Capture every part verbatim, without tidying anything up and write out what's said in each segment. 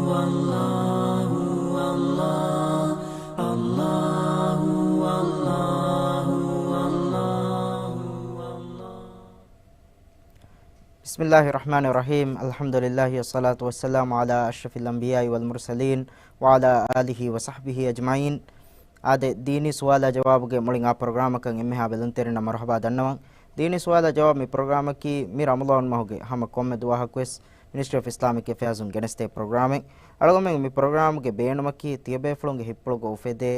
بسم الله الرحمن الرحيم. الحمد لله والصلاة والسلام على أشرف الأنبياء والمرسلين وعلى آله وصحبه أجمعين. އާދެ، ދީނީ ސުވާލާ ޖަވާބުގެ މުޅިން އާ ޕްރޮގްރާމަކަށް އެންމެހާ ބެލުންތެރިންނަށް މަރުޙަބާ ދަންނަވަން. ދީނީ ސުވާލާ ޖަވާބު މި ޕްރޮގްރާމަކީ މި ރަމަޟާން މަހުގެ ހަމަ ކޮންމެ ދުވަހަކުވެސް މިނިސްޓްރީ އޮފް އިސްލާމިކް އެފެއާޒުން ގެނެސްދޭ ޕްރޮގްރާމެއް. އަޅުގަނޑުމެން މި ޕްރޮގްރާމްގެ ބޭނުމަކީ ތިޔަބޭފުޅުންގެ ހިތްޕުޅުގަ އުފެދޭ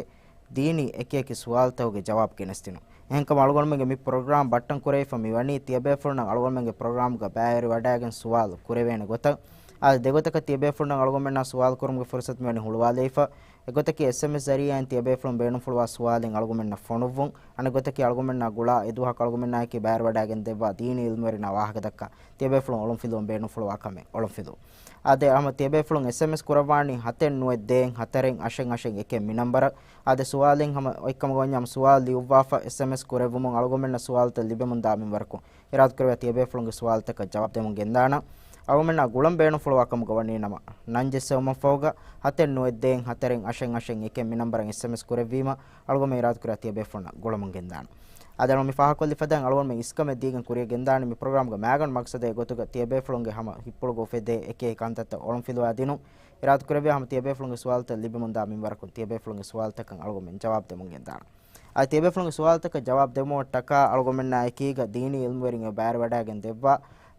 ދީނީ އެކިއެކި ސުވާލުތަކުގެ ޖަވާބު ގެނެސްދިނުން. އެހެންކަމުން އަޅުގަނޑުމެންގެ މި ޕްރޮގްރާމް ބައްޓަން ކުރެވިފަ މިވަނީ ތިޔަބޭފުޅުންނަށް އަޅުގަނޑުމެންގެ ޕްރޮގްރާމްގަ ބައިވެރިވަޑައިގެން ސުވާލު ކުރެވޭނެ ގޮތަށް. އާދެ، ދެގޮތަކަށް ތިޔަބޭފުޅުންނަށް އަޅުގަނޑުމެންނާ ސުވާލު ކުރުމުގެ ފުރުސަތު މިވަނީ ހުޅުވާލައިފަ. އެގޮތަކީ އެސްއެމްއެސް ޒަރީއާއިން ތިޔަބޭފުޅުން ބޭނުންފުޅުވާ ސުވާލެއް އަޅުގަނޑުމެންނަށް ފޮނުއްވުން. އަނެއްގޮތަކީ އަޅުގަނޑުމެންނާ ގުޅާ އެދުވަހަކު އަޅުގަނޑުމެންނާއެކީ ބައިވެރިވަޑައިގެން ދެއްވާ ދީނީ އިލްމުވެރިންނާ ވާހަކަ ދައްކާ ތިޔަބޭފުޅުން އޮޅުންފިލުވަން ބޭނުންފުޅުވާ ކަމެއް އޮޅުންފިލުވުން. އާދެ، ހަމަ ތިޔަބޭފުޅުން އެސްއެމްއެސް ކުރައްވާނީ ހަތެއް ނުވައެއް ދޭއް ހަތަރެއް އަށެއް އަށެއް އެކެއް މި ނަންބަރަށް. އާދެ، ސުވާލެއް ހަމަ އޮތްކަމުގަ ވަންޏާ ހަމަ ސުވާލު ލިޔުއްވާފަ އެސްއެމްއެސް ކުރެއްވުމުން އަޅުގަނޑުމެންނަށް ސުވާލުތައް ލިބެމުންދާ މިންވަރަކުން އިރާދަކުރެއްވިޔާ ތިޔަބޭފުޅުންގެ ސުވާލުތަކަށް ޖަވާބު ދެމުން ގެންދާނަން. އަޅުގަނޑުމެންނާ ގުޅަން ބޭނުންފުޅުވާ ކަމުގަ ވަނީ ނަމަ، ނަން ޖެއްސެވުމަށްފަހުގަ ހަތެއް ނުވައެއް ދޭއް ހަތަރެއް އަށެއް އަށެއް އެކެއް މި ނަންބަރަށް އެސްއެމްއެސް ކުރެއްވީމަ، އަޅުގަނޑުމެން އިރާދަކުރެއްވިޔާ ތިޔަބޭފުޅުންނަށް ގުޅަމުން ގެންދާނަން. އާދެ، އަޅުގަނޑު މި ފާހަގަކޮށްލި ފަދައިން އަޅުގަނޑުމެން އިސްކަމެއް ދީގެން ކުރިއަށް ގެންދާނީ މި ޕްރޮގްރާމްގެ މައިގަނޑު މަގްސަދެއް ގޮތުގަ ތިޔަބޭފުޅުންގެ ހަމަ ހިތްޕުޅުގަ އުފެދޭ އެކި ކަންތައްތައް އޮޅުންފިލުވާ ދިނުން. އިރާދަކުރެއްވިޔާ ހަމަ ތިޔަބޭފުޅުންގެ ސުވާލުތައް ލިބެމުންދާ މިންވަރަކުން ތިޔަބޭފުޅުންގެ ސުވާލުތަކަށް އަޅުގަނޑުމެން ޖަވާބު ދެމުން ގެންދާނަން. އަދި ތިޔަބޭފުޅުންގެ ސުވާލުތަކަށް ޖަވާބު ދެއްވުމަށްޓަކާ އަޅުގަނޑުމެންނާ އެކީގަ ދީނީ އިލްމުވެރިން އެބަ ބައިވެރިވަޑައިގެން ދެއްވާ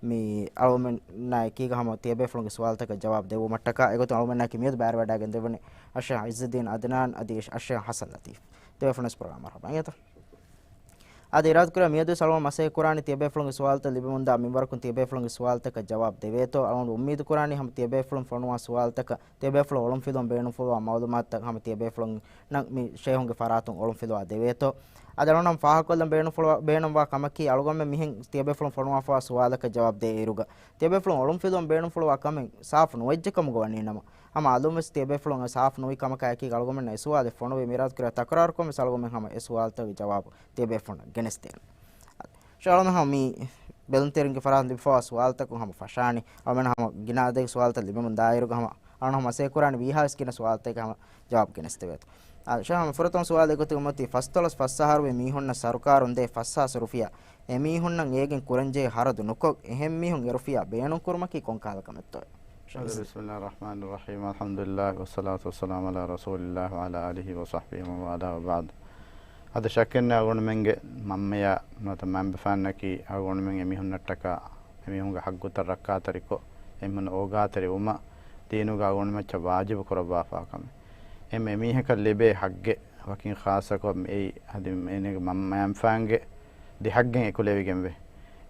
މި އަޅުގަނޑުމެންނާ އެކީގަ ހަމަ ތިޔަބޭފުޅުންގެ ސުވާލުތަކަށް ޖަވާބު ދެއްވުމަށްޓަކާ އެގޮތުން އަޅުގަނޑުމެންނާ އެކީ މިއަދު ބައިވެރިވަޑައިގެން ދެއްވަނީ އަށެއް އިއްޒުއްދީން އަދްނާން އަދި އަށެއް ޙަސަން ލަތީފް. ތިޔަބޭފުޅުން ވެސް ޕްރޮގްރާމަށް މަރުޙަބާ އިނގޭތޯ. އާދެ، އިރާދަކުރެއްވިޔާ މިއަދުވެސް އަޅުގަނޑު މަސައްކަތް ކުރާނީ ތިޔަބޭފުޅުންގެ ސުވާލުތައް ލިބެމުންދާ މިންވަރަކުން ތިޔަބޭފުޅުންގެ ސުވާލުތަކަށް ޖަވާބު ދެވޭތޯ. އަޅުގަނޑު އުއްމީދު ކުރާނީ ހަމަ ތިޔަބޭފުޅުން ފޮނުވާ ސުވާލުތަކަށް ތިޔަބޭފުޅުން އޮޅުންފިލުވަން ބޭނުންފުޅުވާ މައުލޫމާތުތައް ހަމަ ތިޔަބޭފުޅުންނަށް މި ޝޭހުންގެ ފަރާތުން އޮޅުންފިލުވާ ދެވޭތޯ. އަދި އަޅުގަނޑު ހަމަ ފާހަގަކޮށްލަން ބޭނުންފުޅުވާ، ބޭނުންވާ ކަމަކީ އަޅުގަނޑުމެން މިހެން ތިޔަބޭފުޅުން ފޮނުވާފަވާ ސުވާލަކަށް ޖަވާބު ދޭ އިރުގަ ތިޔަބޭފުޅުން އޮޅުންފިލުވަން ބޭނުންފުޅުވާ ކަމެއް ސާފު ނުވެއްޖެ ކަމުގަ ވަނީ ނަމަ، ހަމަ އަލުން ވެސް ތިޔަބޭފުޅުން އެ ސާފު ނުވި ކަމަކާ އެކީގަ އަޅުގަނޑުމެންނަށް އެ ސުވާލެއް ފޮނުވީ މި އިރާދަކުރެއްވިޔާ ތަކުރާރުކޮށް ވެސް އަޅުގަނޑުމެން ހަމަ އެ ސުވާލުތަކުގެ ޖަވާބު ތިޔަބޭފުޅުންނަށް ގެނެސްދޭނަން. ޝާ އަޅުގަނޑު ހަމަ މި ބެލުންތެރިންގެ ފަރާތުން ލިބިފަވާ ސުވާލުތަކުން ހަމަ ފަށާނީ. އަޅުގަނޑު ހަމަ ގިނަ އަދަދެއްގެ ސުވާލުތައް ލިބެމުން ދާއިރުގަ ހަމަ އަޅުގަނޑު ހަމަ މަސައްކަތް ކުރާނީ ވީހާވެސް ގިނަ ސުވާލުތަކަށް ހަމަ ޖަވާބު ގެނެސްދެވޭތޯ. އާ، ޝާ ހަމަ ފުރަތަމަ ސުވާލެއް ގޮތުގަ މަތީ ފަސްދޮޅަސް ފަސް އަހަރުވެ މީހުންނަށް ސަރުކާރުން ދޭ ފަސްހާސް ރުފިޔާ އެ މީހުންނަށް އޭގެން ކުރަންޖެހޭ ހަރަދު ނުކޮށް، އެހެން މީހުން އެ ރުފިޔާ ބޭނުންކުރުމަކީ ކޮންކަހަލަ ކަމެއްތޯއޭ؟ ބިސްމިއްލާހި ރަޙްމާނި ރަޙީމް. އަލްޙަމްދުލިއްލާހި ވައްޞަލާތު ވައްސަލާމު ޢަލާ ރަސޫލިއްލާހި ވަޢަލާ އާލިހި ވަޞަޙްބިހި ވަމަން ވާލާ ވަބަޢްދު. އަދި ޝައްކެއް ނެތް އަޅުގަނޑުމެންގެ މަންމަޔާ ނުވަތަ މައިންބަފައިންނަކީ އަޅުގަނޑުމެން އެމީހުންނަށްޓަކާ އެމީހުންގެ ޙައްޤުތައް ރައްކާތެރިކޮށް، އެމީހުން އޯގާތެރިވުމަށް ދީނުގަ އަޅުގަނޑުމެން މައްޗަށް ވާޖިބު ކުރައްވާފާ ކަމެއް. އެހެން އެމީހަކަށް ލިބޭ ޙައްޤެއް ވަކިން ޚާއްޞަކޮށް އެއީ އަދި އޭނަގެ މަ-، މައިންބަފައިންގެ ދެ ޙައްޤެއް އެކުލެވިގެންވޭ.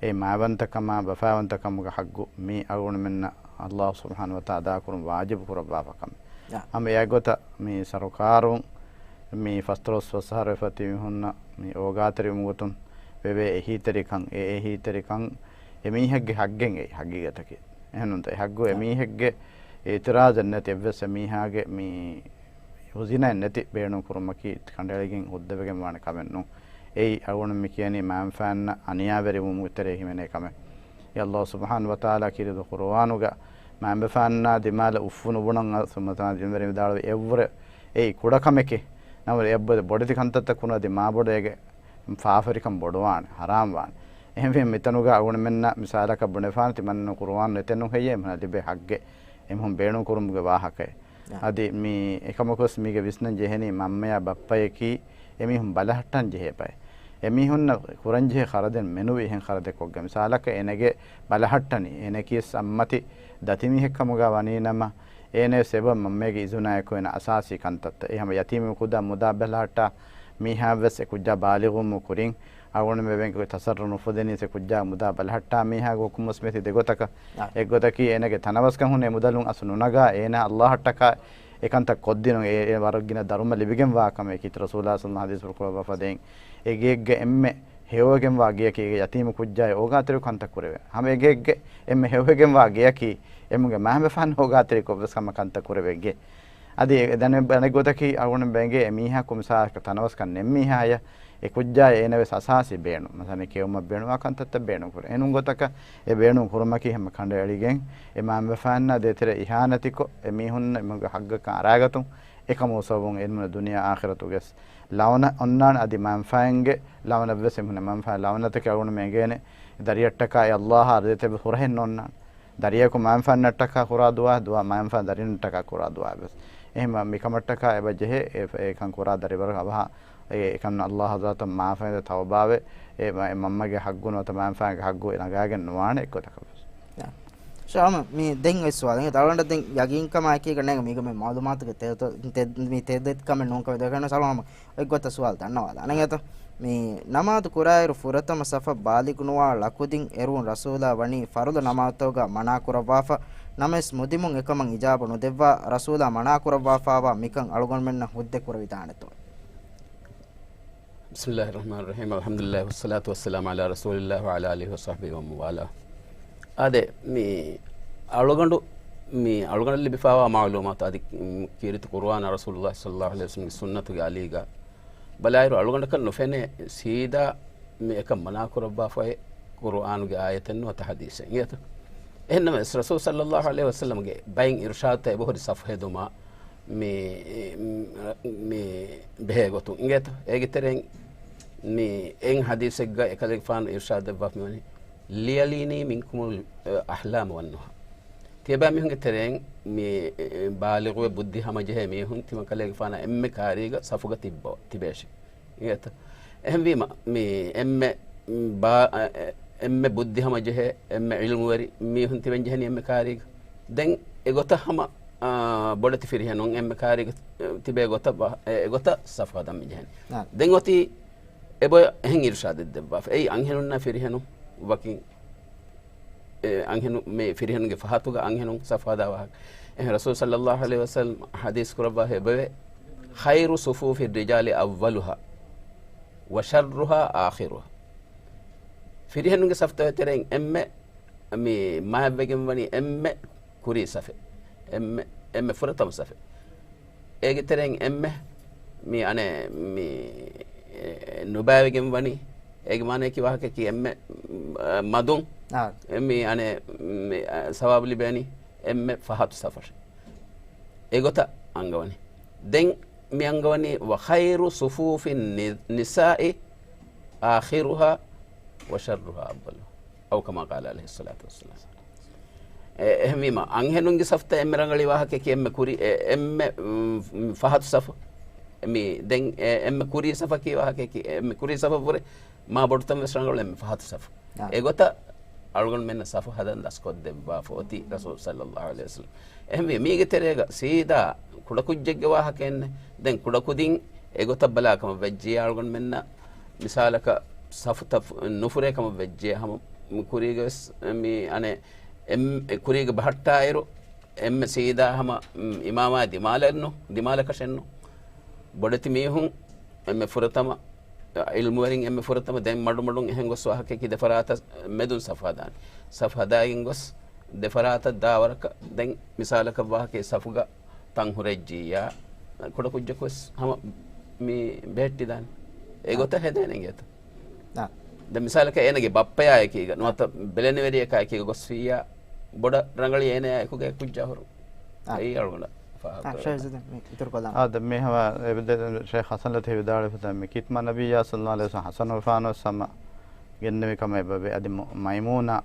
އެއީ މައިބަންތަކަމާ ބަފައިވަންތަކަމުގެ ޙައްޤު މީ އަޅުގަނޑުމެންނަށް ﷲ ސުބްޙާނަހޫ ވަތަޢާލާ އަދާކުރުން ވާޖިބު ކުރައްވާފަ ކަމެއް. އާ. ހަމަ އެއާ ގޮތަށް މި ސަރުކާރުން މި ފަސްދޮޅަސް ފަސް އަހަރު އެފަދަ ތިމީހުންނަށް މި އޯގާތެރިވުމުގެ ގޮތުން ވެވޭ އެހީތެރިކަން، އެ އެހީތެރިކަން އެމީހެއްގެ ޙައްޤެއް އެއީ ޙަޤީޤަތަކީ. އެހެންނޫންތަ؟ އެ ޙައްޤު އާ. އެމީހެއްގެ އިޢުތިރާޟެއް ނެތި އެއްވެސް އެމީހާގެ މި ހުޒިނައެއް ނެތި ބޭނުން ކުރުމަކީ ކަނޑައެޅިގެން ހުއްދަވެގެން ވާނެ ކަމެއް ނޫން. އެއީ އަޅުގަނޑު މި ކިޔަނީ މައިންބަފައިންނަށް އަނިޔާވެރިވުމުގެ ތެރޭ ހިމެނޭ ކަމެއް. އެ ﷲ ސުބްޙާނަހޫ ވަތަޢާލާ ކީރިތި ޤުރުއާނުގަ މައިންބަފައިންނާ ދިމާލަށް އުފު ނުބުނަން އަ-، ސުމަތާ ދިންވެރިން ވިދާޅުވި އެއްވުރެ އެއީ ކުޑަ ކަމެކޭ. ނަމަވެސް އެއްބޮޑެތި ކަންތައްތައް ކުރުނަތީ މާބޮޑު އޭގެ ފާފަވެރިކަން ބޮޑުވާނެ، ޙަރާމް ވާނެ. އެހެންވީމަ މިތަނުގަ އަޅުގަނޑުމެންނަށް މިސާލަކަށް ބުނެފާނެ ތިމަންނަ ޤުރުއާން އެތެއް ނުހެއްޔޭ އެމީހުންނަށް ލިބޭ ޙައްޤެއް އެމީހުން ބޭނުން ކުރުމުގެ ވާހަކައެއް. އާ. އަދި މި އެކަމަކުވެސް މީގެ ވިސްނަން ޖެހެނީ މަންމަޔާ ބައްޕަޔަކީ އެމީހުން ބަލަހައްޓަން ޖެހޭ ބައެއް. އެމީހުންނަށް ކުރަންޖެހޭ ޚަރަދެއް މެނުވީ އެހެން ޚަރަދެއް ކޮށްގެން. މިސާލަކަށް އޭނަގެ ބަލަހައްޓަނީ އޭނަކީވެސް އަތްމަތި ދަތިމީހެއްކަމުގަ ވަނީނަމަ، އޭނަވެސް އެބަ މަންމަޔަގެ އިޒުނާއެކު އޭނަ އަސާސީ ކަންތައްތައް. އެ ހަމަ ޔަތީމު ކުދާ މުދާ ބަލަހައްޓާ މީހާވެސް އެ ކުއްޖާ ބާލިޣުވުމުގެ ކުރިން އަޅުގަނޑުމެން އެބަ ތަޞައްރަފް ނުފުދެނީ އެ ކުއްޖާ މުދާ ބަލަހައްޓާ މީހާގެ ޙުކުމްވެސް މިއޮތީ ދެގޮތަކަށް. އާ. އެއްގޮތަކީ އޭނަގެ ތަނަވަސްކަން ހުންނަ އެ މުދަލުން އަސްލު ނުނަގާ އޭނާ ﷲ އަށްޓަކާ އެކަންތައް ކޮށްދިނުން އެ، އެ ވަރަށް ގިނަ ދަރުމަ ލިބިގެންވާ ކަމެއް. ކީރިތި ރަސޫލާ ޞައްލައްލާހު ޢަލައިހި ވަސައްލަމަ ޙަދީޘްފުޅު ކުރައްވާފަދައިން އެ ގެއެއްގަ އެންމެ ހެޔޮވެގެންވާ ގެއަކީ އޭގެ ޔަތީމު ކުއްޖާއެއް އޯގާތެރި ކަންތައް ކުރެވޭ. ހަމަ އެ ގެއެއްގެ އެންމެ ހެޔޮވެގެންވާ ގެއަކީ އެމީހުންގެ މައިންބަފައިން އޯގާތެރިކޮށްވެސް ހަމަ ކަންތައް ކުރެވޭ ގެ. އަދި ދެން އަނެއްގޮތަކީ އަޅުގަނޑު ބެނގޭ އެމީހާ ކު މިސާލަކަށް ތަނަވަސްކަން ނެތް މީހާޔަށް އެ ކުއްޖާއަށް އޭނަ ވެސް އަސާސީ ބޭނުން، މަސަލަން ކެއުމަށް ބޭނުން، ވާ ކަންތައްތައް ބޭނުން ކުރޭ. އެހެން ގޮތަކަށް އެ ބޭނުން ކުރުމަކީ ހަމަ ކަނޑައެޅިގެން އެ މައިންބަފައިންނާ ދޭތެރޭ އިހާނެތިކޮށް، އެ މީހުންނަށް އެމީހުންގެ ހައްގަކަށް އަރާގަތުން. އެކަމު ސަބަބުން އެމީހުން ދުނިޔެ އާޚިރަތުގެ ވެސް ލަޢުނަތް އޮންނާނެ. އަދި މައިންބަފައިންގެ ލަޢުނަތް ވެސް އެމީހުން މައިންބަފައިން ލަޢުނަތަކީ އަޅުގަނޑުމެން އެނގޭނެ ދަރިއަށްޓަކާ އެ އައްލާހާ ދޭތެރޭ ވެސް ހުރަހެއް ނޯންނާނެ. ދަރިޔަކު މައިންބަފައިންނަށްޓަކާ ކުރާ ދުޢާ، ދުޢާ މައިންބަފައިން ދަރިންނަށްޓަކާ ކުރާ ދުޢާ ވެސް. އެހެން މިކަމަށްޓަކާ އެބަ ޖެހޭ އެ، އެކަން ކުރާ ދަރިވަރަކަށް އަވަހަށް އެ، އެކަން އައްލާހު ޙަޟްރަތަށް މާފަށް ތައުބާވެ، އެ މަ-، އެ މަންމަގެ ހައްގު ނުވަތަ މައިންބަފައިންގެ ހައްގު ނަގާގެން ނުވާނެ އެއްގޮތަކަށް ވެސް. ޝާމަ، މި ދެން އޮތް ސުވާލެއް. އަޅުގަނޑަށް ދެން ޔަގީންކަމާއެކީގަ ނޭނގެ މީގަ މި މަޢުލޫމާތުގެ ތެދު-، ތެދު-، މި ތެދެއްކަމެއް ނޫންކަމެއް ދެކެން ސަލާމަ އޮތްގޮތަށް ސުވާލު ދަންނަވާލާނެ އިނގޭތަ؟ މި ނަމާދު ކުރާއިރު ފުރަތަމަ ސަފަށް ބާލިޣު ނުވާ ޅަކުދިން އެރުވުން ރަސޫލާ ވަނީ ފަރުޟު ނަމާދުތަކުގަ މަނާކުރައްވާފަ. ނަމަވެސް މުދިމުން އެކަމަށް އިޖާބަ ނުދެއްވާ ރަސޫލާ މަނާކުރައްވާފާވާ މިކަން އަޅުގަނޑުމެންނަށް ހުއްދަ ކުރެވިދާނެތޯ؟ بسم الله الرحمن الرحيم. الحمد لله والصلاة والسلام على رسول الله وعلى آله وصحبه ومن والاه. އާދެ، މި އަޅުގަނޑު، މި އަޅުގަނޑަށް ލިބިފާވާ މަޢުލޫމާތު އަދި، މް، ކީރިތި ޤުރުއާނާ ރަސޫލުﷲ ޞައްލަﷲު ޢަލައިހި ވަސައްލަމްގެ ސުންނަތުގެ އަލީގަ ބަލާއިރު އަޅުގަނޑަކަށް ނުފެނޭ ސީދާ މި އެކަން މަނާކުރައްވާފައި ޤުރުއާނުގެ އާޔަތެއް ނުވަތަ ޙަދީޘެއް އިނގޭތަ؟ އެހެންނަމަވެސް ރަސޫލު ޞައްލަﷲު ޢަލައިހި ވަސައްލަމްގެ ބައިން އިރުޝާދުތައް އެބަހުރި ސަފު ހެދުމާ މި، މި ބެހޭ ގޮތުން އިނގޭތަ؟ އޭގެ ތެރެއިން މި އެއް ޙަދީޘެއްގަ އެކަލޭގެފާނު އިރުޝާދު ދެއްވާފަ މިވަނީ، "ليليني منكم الأحلام والنهى." ތިޔަބައިމީހުންގެ ތެރެއިން މި ބާލިޣުވެ ބުއްދި ހަމަޖެހޭ މީހުން ތިމަން ކަލޭގެފާނާ އެންމެ ކާރީގަ ސަފުގަ ތިއްބަ ތިބޭށި. އިނގޭތަ؟ އެހެންވީމަ، މި އެންމެ ބާ-، އެ-، އެންމެ ބުއްދި ހަމަޖެހޭ، އެންމެ ޢިލްމުވެރި މީހުން ތިބެން ޖެހެނީ އެންމެ ކާރީގަ. ދެން އެގޮތަށް ހަމަ، އާ، ބޮޑެތި ފިރިހެނުން އެންމެ ކާރީގަ ތިބޭ ގޮތަށް ވަ-، އެ-، އެގޮތަށް ސަފު ހަދަން މި ޖެހެނީ. އާ. ދެން އޮތީ އެބަ އެހެން އިރުޝާދެއް ދެއްވާފަ. އެއީ އަންހެނުންނާ ފިރިހެނުން ވަކިން އެ، އަންހެނު-، މި ފިރިހެނުންގެ ފަހަތުގަ އަންހެނުން ސަފު ހަދާ ވާހަކަ. އެހެން ރަސޫލު ޞައްލަﷲު ޢަލައިހި ވަސައްލަމް ޙަދީޘް ކުރައްވާ އެބަވޭ، "خير صفوف الرجال أولها وشرها آخرها." ފިރިހެނުންގެ ސަފުތަކުގެ ތެރެއިން އެންމެ، މި މާތްވެގެން ވަނީ އެންމެ ކުރީ ސަފެއް. އެންމެ، އެންމެ ފުރަތަމަ ސަފެއް. އޭގެ ތެރެއިން އެންމެ މި އަނެއް މި، އެ، ނުބައިވެގެން ވަނީ. އޭގެ މާނަޔަކީ ވާހަކައަކީ އެންމެ، އ، މަދުން އާ. މި އަނެއް މި، އ، ސަވާބު ލިބޭނީ އެންމެ ފަހަތު ސަފަށެއް. އެގޮތަށް އަންގަވަނީ. ދެން މި އަންގަވަނީ، "وخير صفوف النساء آخرها وشرها أولها." أو كما قال عليه الصلاة والسلام. އެ، އެހެންވީމަ، އަންހެނުންގެ ސަފުތައް އެންމެ ރަނގަޅީ ވާހަކައަކީ އެންމެ ކުރި، އެ، އެންމެ، މް، ފަހަތު ސަފު. މި، ދެން، އެ، އެންމެ ކުރީ ސަފަކީ ވާހަކައަކީ، އެންމެ ކުރީ ސަފަށްވުރެ މާ ބޮޑުތަން ވެސް ރަނގަޅު އެންމެ ފަހަތު ސަފު. އާ. އެގޮތަށް އަޅުގަނޑުމެންނަށް ސަފު ހަދަން ދަސްކޮށްދެއްވާފަ އޮތީ ރަސޫލު ޞައްލަﷲު ޢަލައިހި ވަސައްލަމް. އެހެންވީ، މީގެ ތެރޭގަ ސީދާ ކުޑަކުއްޖެއްގެ ވާހަކައެއްނެއް. ދެން ކުޑަކުދިން އެގޮތަށް ބަލާ ކަމަށް ވެއްޖިއްޔާ އަޅުގަނޑުމެންނަށް މިސާލަކަށް ސަފުތައް ނުފުރޭ ކަމަށް ވެއްޖެއްޔާ ހަމަ ކުރީގަ ވެސް މި އަނެއް އެން-، ކުރީގަ ބަހައްޓާއިރު، އެންމެ ސީދާ ހަމަ، މް، އިމާމާ ދިމާލަށްނު، ދިމާލަކަށެއްނު. ބޮޑެތި މީހުން އެންމެ ފުރަތަމަ ޢިލްމުވެރިން އެންމެ ފުރަތަމަ ދެން މަޑުމަޑުން އެހެން ގޮސް ވާހަކައަކީ ދެފަރާތަށް މެދުން ސަފު ހަދާނެ. ސަފު ހަދާގެން ގޮސް ދެފަރާތަށް ދާވަރަކަށް ދެން މިސާލަކަށް ވާހަކައެއް ސަފުގަ ތަން ހުރެއްޖިއްޔާ، ކުޑަކުއްޖަކު ވެސް ހަމަ މި ބެހެއްޓިދާނެ. އެގޮތަށް އާ. ހެދޭނެ އިނގޭތަ؟ އާ. ދެން މިސާލަކަށް އޭނަގެ ބައްޕަޔާ އެކީގަ ނުވަތަ ބެލެނިވެރިޔަކާ އެކީގަ ގޮސްފިއްޔާ، ބޮޑަށް ރަނގަޅީ އޭނަޔާ އެކުގަ އެކުއްޖާ ހުރުން. އާ. އެއީ އަޅުގަނޑަށް ފާހަގަ އާ، ކުރެވޭ. ޝައިހް ޒައިދު މި އިތުރު ކޮށްލާނަން. އާ، ދެން މި ހަމަ އެބަ ދެ-، ޝޭޚް ޙަސަން ލަތީފް ވިދާޅުވި މި ކިތްމާ ނަބިއްޔާ ޞައްލަﷲު ޢަލައިހި ވަސައްލަމް ޙަސަނު ފާނު ވެސް ހަމަ ގެންނެވި ކަމަށް އެބަވޭ. އަދި މަ-، މައިމޫނާ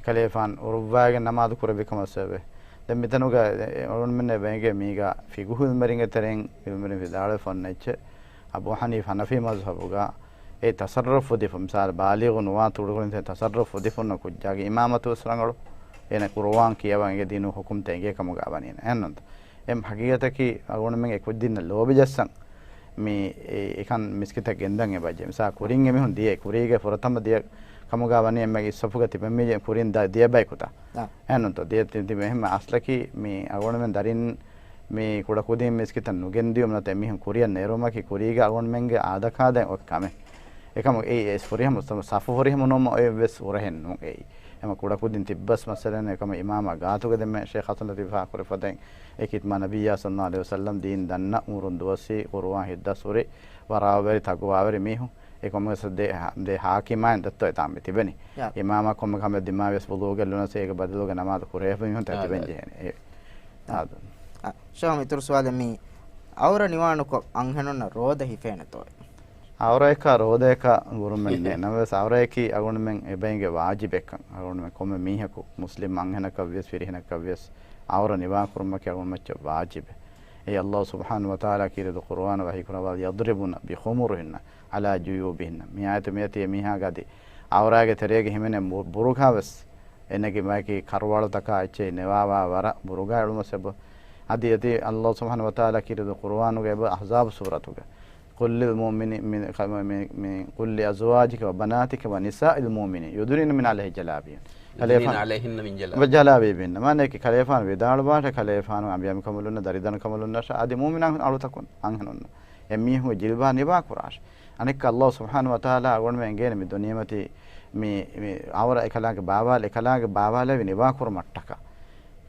ކަލޭފާން އުރުއްވާގެން ނަމާދު ކުރެއްވި ކަމަށް ވެސް އެބަވޭ. ދެން މިތަނުގަ އެ-، އެ-، އަޅުގަނޑުމެންނަށް އެބަ އެނގޭ މީގަ ފިޤުހު ޢިލްމުވެރިންގެ ތެރެއިން ޢިލްމުވެރިން ވިދާޅުވެފަ އޮންނަ އެއްޗެއް. އަބޫ ޙަނީފާ ޙަނަފީ މަޒްހަބުގަ އެ ތަޞައްރަފު ދިފުން، މިސާލު ބާލިޣު ނުވާ ތުޅުކުދިން ތަޞައްރަފު ދިފުން ކުއްޖާގެ އިމާމަތު ވެސް ރަނގަޅު. އޭނަ ޤުރުއާން ކިޔަވަން އެނގޭ ދީނު ޙުކުމްތައް އެނގޭ ކަމުގަ ވަނީ. އެހެންނުންތަ؟ އެމް ޙަޤީޤަތަކީ އަޅުގަނޑުމެން އެ ކުއްޖިންނަށް ލޯބި ޖައްސަން މި އެ-، އެކަން މިސްކިތަށް ގެންދަން އެބަޖެ. މިސާ ކުރިން އެމީހުން ދިޔަ ކުރީގެ ފުރަތަމަ ދިޔަ ކަމުގަ ވަނީ އެންމެ އިސް ސަފުގަ ތިބެން މި ކުރިން ދަ-، ދިޔަ ބަޔަކުތަ؟ އާ. އެހެންނުންތޯ؟ ދިޔަ ތި-، ތިބެ އެހެން އަސްލަކީ މި އަޅުގަނޑުމެން ދަރިން މި ކުޑަކުދިން މިސްކިތަށް ނުގެންދިޔުމަށް ނުވަތަ އެމީހުން ކުރިއަށް ނެރުމަކީ ކުރީގެ އަޅުގަނޑުމެންގެ އާދަކާދައިން އޮތް ކަމެއް. އެކަމު އެއީ އެ ފުރިހަމަ ސަ-، ސަފު ފުރިހަމަ ނުވުމަށް އޮތް ވެސް ފުރަހެއް ނޫން އެއީ. އެމަ ކުޑަކުދިން ތިއްބަސް މައްސަލައެއް ނެތް. އެކަމަ އިމާމާ ގާތުގަ ދެންމެ ޝޭޚް ޙަސަން ލަތީފް ފާހަގަކުރެ ފަދައިން އެކީ މާ ނަބިއްޔާ ޞައްލައްލާހު ޢަލައިހި ވަސައްލަމް ދީން ދަންނަ އުމުރުން ދުވަސްވީ، ޤުރުއާން ހިތްދަސް ހުރި، ވަރާވެރި ތަޤްވާވެރި މީހުން. އެ ކޮންމެސް ދެ، ދެ ޙާކިމާއިން ދެއްތޯ އެތާން މި ތިބެނީ. ޔާ. އިމާމާ ކޮންމެ ކަމެއް ދިމާވިޔަސް ވުޟޫގެ ލުނަސް އޭގެ ބަދަލުގެ ނަމާދު ކުރެވޭ މީހުން ތި އާ، ތިބެން ދެ. ޖެހޭނެ. އެ، އާ. އާދު. އާ، ޝޭޚް އިތުރު ސުވާލެއް މީ، އައުރަ ނިވާނުކޮށް އަންހެނުންނަށް ރޯދަ ހިފޭނެތޯ؟ އައުރައަކާ ރޯދައަކާ ގުރުމެއް ނެތް. ނަމަވެސް އައުރައަކީ އަޅުގަނޑުމެން އެބައިނގެ ވާޖިބެއްކަން. އަޅުގަނޑުމެން ކޮންމެ މީހަކު، މުސްލިމް އަންހެނަކަށްވިޔަސް ފިރިހެނަކަށްވިޔަސް އައުރަ ނިވާކުރުމަކީ އަޅުގަނޑުމެން މައްޗަށް ވާޖިބެއް. އެއީ ﷲ ސުބްޙާނަހޫ ވަތަޢާލާ ކީރިތި ޤުރުއާނަށް ވަޙީކުރައްވާ، يَضْرِبْنَ بِخُمُرِهِنَّ عَلَى جُيُوبِهِنَّ. މި އާޔަތު މިއޮތީ އެމީހާގެ އަދި އައުރާގެ ތެރޭގަ ހިމެނޭ ބު-، ބުރުގާވެސް އެންނެގި މާއެކީ ކަރުވާޅުތަކާ އެއްޗެހި ނިވާވާ ވަރަށް ބުރުގާ އެޅުމަށް އެބަ. އަދި އެތި ﷲ ސުބްޙާނަހޫ ވަތަޢާލާ ކީރިތި ޤުރުއާނުގަ އެބަ އަޙްޒާބު ސޫރަތުގަ، قُل لِّلْمُؤْمِنِينَ، މި، މި، މި، قُل لِّأَزْوَاجِكَ وَبَنَاتِكَ وَنِسَاءِ الْمُؤْمِنِينَ يُدْنِينَ مِنْ عَلَيْهِنَّ مِنْ جَلَابِيبِهِنَّ. يُدْنِينَ ކަލޭފާނު، عَلَيْهِنَّ مِنْ جَلَابِيبِهِنَّ. ވަޖަލާބީބިން. މާނައަކީ ކަލޭފާނު ވިދާޅުވާށޭ، ކަލޭފާނު އަނބިޔާމިކަނބަލުންނަށާ، ދަރިދަނޑުކަނބަލުންނަށާ، އަދި މުއުމިނާ އަޅުތަކުން އަންހެނުންނަށް. އެ މީހުންގެ ޖިލްބާ ނިވާކުރާށޭ. އަނެއްކާ ﷲ ސުބްޙާނަހޫ ވަތަޢާލާ އަޅުގަނޑުމެން އެނގޭނެ މި ދުނިޔެމަތީ މި، މި އައުރަ އެކަލާނގެ ބާވާލެ، އެކަލާނގެ ބާވާލެވި ނިވާކުރުމަށްޓަކާ.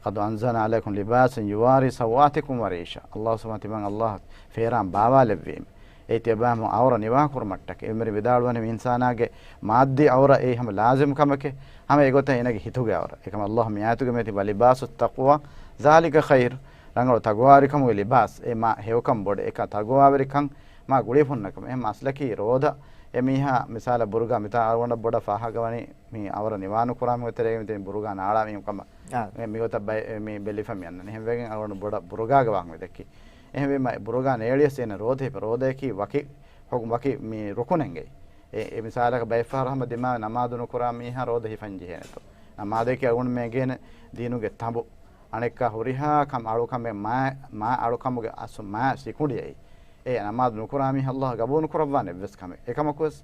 قَدْ أَنزَلْنَا عَلَيْكُمْ لِبَاسًا يُوَارِي سَوْآتِكُمْ وَرِيشًا. ﷲ ސުބްޙާނަހޫ ތިމަން ﷲ ފޭރާން ބާވާލެއްވީމެ. އެ ތިޔަބާމު އައުރަ ނިވާކުރުމަށްޓަކާ. އެ މިރި ވިދާޅުވަނީ މި އިންސާނާގެ މާއްދީ އައުރަ އެއީ ހަމަ ލާޒިމް ކަމެކޭ. ހަމަ އެގޮތަށް އޭނާގެ ހިތުގެ އައުރަ. އެކަމަ ﷲ މި އާޔަތުގަ މިއޮތީ وَلِبَاسُ التَّقْوَى ذَٰلِكَ خَيْرٌ. ރަނގަޅު ތަޤްވާވެރިކަމުގެ ލިބާސް. އެ މާ ހެޔޮކަން ބޮޑެ. އެކަ ތަޤްވާވެރިކަން މާ ގުޅިފުންނަކަމެ. އެހެން އަސްލަކީ ރޯދަ އެ މީހާ މިސާލަށް ބުރުގާ މިތާ އަޅުގަނޑަށް ބޮޑަށް ފާހަގަވަނީ މި އަވަރަ ނިވާނުކުރާ މީހުން ތެރޭގަ މިތިބި ބުރުގާ ނާޅާ މީހުން ކަމަށް. އާ. މި، މިގޮތަށް ބައި، މި ބެލިފަ މި އަންނަނީ. އެހެންވެގެން އަޅުގަނޑު ބޮޑަށް ބުރުގާގެ ވާހަކަ މި ދެއްކީ. އެހެންވީމަ ބުރުގާ ނޭޅިޔަސް އޭނަ ރޯދަ ހިފޭ. ރޯދައަކީ ވަކި ހުކުމް، ވަކި މި ރުކުނެއްގައި. އެ، އެ މިސާލަކަށް ބައެއްފަހަރު ހަމަ ދިމާވި ނަމާދު ނުކުރާ މީހާ ރޯދަ ހިފަން ޖެހޭނެތޯ. ނަމާދަކީ އަޅުގަނޑުމެން އެނގޭނެ ދީނުގެ ތަނބު. އަނެއްކާ ހުރިހާ ކަމް އަޅުކަމެއް މާ، މާ އަޅުކަމުގެ އަސް މާ ސިކުނޑިއައީ. އެ ނަމާދު ނުކުރާ މީހާ ﷲ ގަބޫލު ނުކުރައްވާނެ އެއްވެސް ކަމެއް. އެކަމަކުވެސް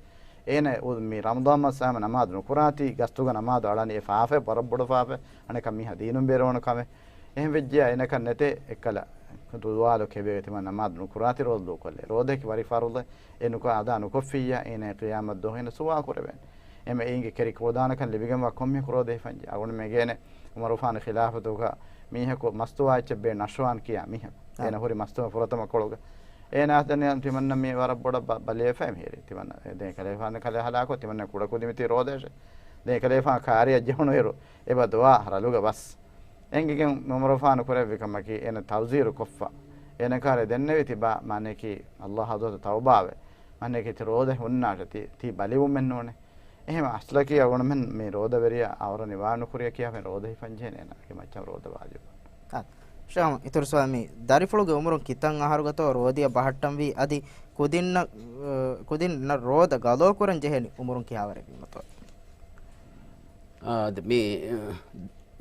އޭނަ އު-، މި ރަމަޟާން މަސް ހަމަ ނަމާދު ނުކުރާތީ، ގަސްތުގަ ނަމާދު އަޅަނީ އެ ފާފައެއް ވަރަށް ބޮޑު ފާފައެއް. އަނެއްކާ މީހާ ދީނުން ބޭރުވަނު ކަމެއް. އެހެން ވެއްޖެޔާ އޭނަކަށް ނެތޭ އެއްކަލަ ދުވާލު ކެބޭ ތިމަން ނަމާދު ނުކުރާތީ ރޯދަ ދޫކޮށްލޭ. ރޯދައަކީ ވަރި ފަރުޟެއް. އެ ނުކު އަދާ ނުކޮށްފިއްޔާ އޭނަ ޤިޔާމަތް ދުވަހު އޭނަ ސުވާލު ކުރެވޭނެ. އެމެ އޭނގެ ކެރި ކުރަދާނަކަން ލިބިގެންވާ ކޮންމެ ކުރޯދެ ހިފަންޖެ. އަޅުގަނޑުމެން އެނގޭނެ ޢުމަރުގެފާނު ޚިލާފަތުގަ މީހަކު މަސްތުވާ އެއްޗެއް ބޭ ނަޝްވާން ކިޔާ މީހަކު. އާ. އޭނަ ހުރި މަސްތުވާ ފުރަތަމަ ކޮޅުގަ. އޭނާ ދެން ތިމަންނަ މި ވަރަށް ބޮޑަށް ބަ-، ބަލިވެފައި މިހިރީ. ތިމަންނަ ދެން ކަލޭފާނު ކަލޭ ހަލާކު ތިމަންނަ ކުޑަކުދިން މިތީ ރޯދައަށެ. ދެން ކަލޭފާނު ކާރިއަށް ޖެހުނުއިރު އެބަ ދުވާ ރަލުގަ ބަސް. އެނގިގެން ޢުމަރުގެފާނު ކުރެއްވި ކަމަކީ އޭނަ ތަޢުޒީރު ކޮށްފަ. އޭނަ ކާރި ދެންނެވި ތިބާ މާނައަކީ ﷲ ޙަޟްރަތަށް ތައުބާވެ. މާނައަކީ ތި ރޯދަ ހުންނާށެ ތި، ތި ބަލިވުމެއް ނޫނޭ. އެހެން އަސްލަކީ އަޅުގަނޑުމެން މި ރޯދަވެރިޔާ އަވަރަ ނިވާނުކުރިޔަކީ ހަމަ ރޯދަ ހިފަންޖެހޭނެ އޭނާގެ މައްޗަށް ރޯދަ ވާޖިބު. އާ، ޝޭޚް، އިތުރު ސުވާލެއް މީ. ދަރިފުޅުގެ އުމުރުން ކިތަން އަހަރުގަތޯ ރޯދައަށް ބަހައްޓަންވީ އަދި ކުދިންނަށް، އަ، ކުދިންނަށް ރޯދަ ގަޟާކުރަން ޖެހޭނީ އުމުރުން ކިހާވަރެއްވީމަތޯ؟ އާ، ދެ-، މި،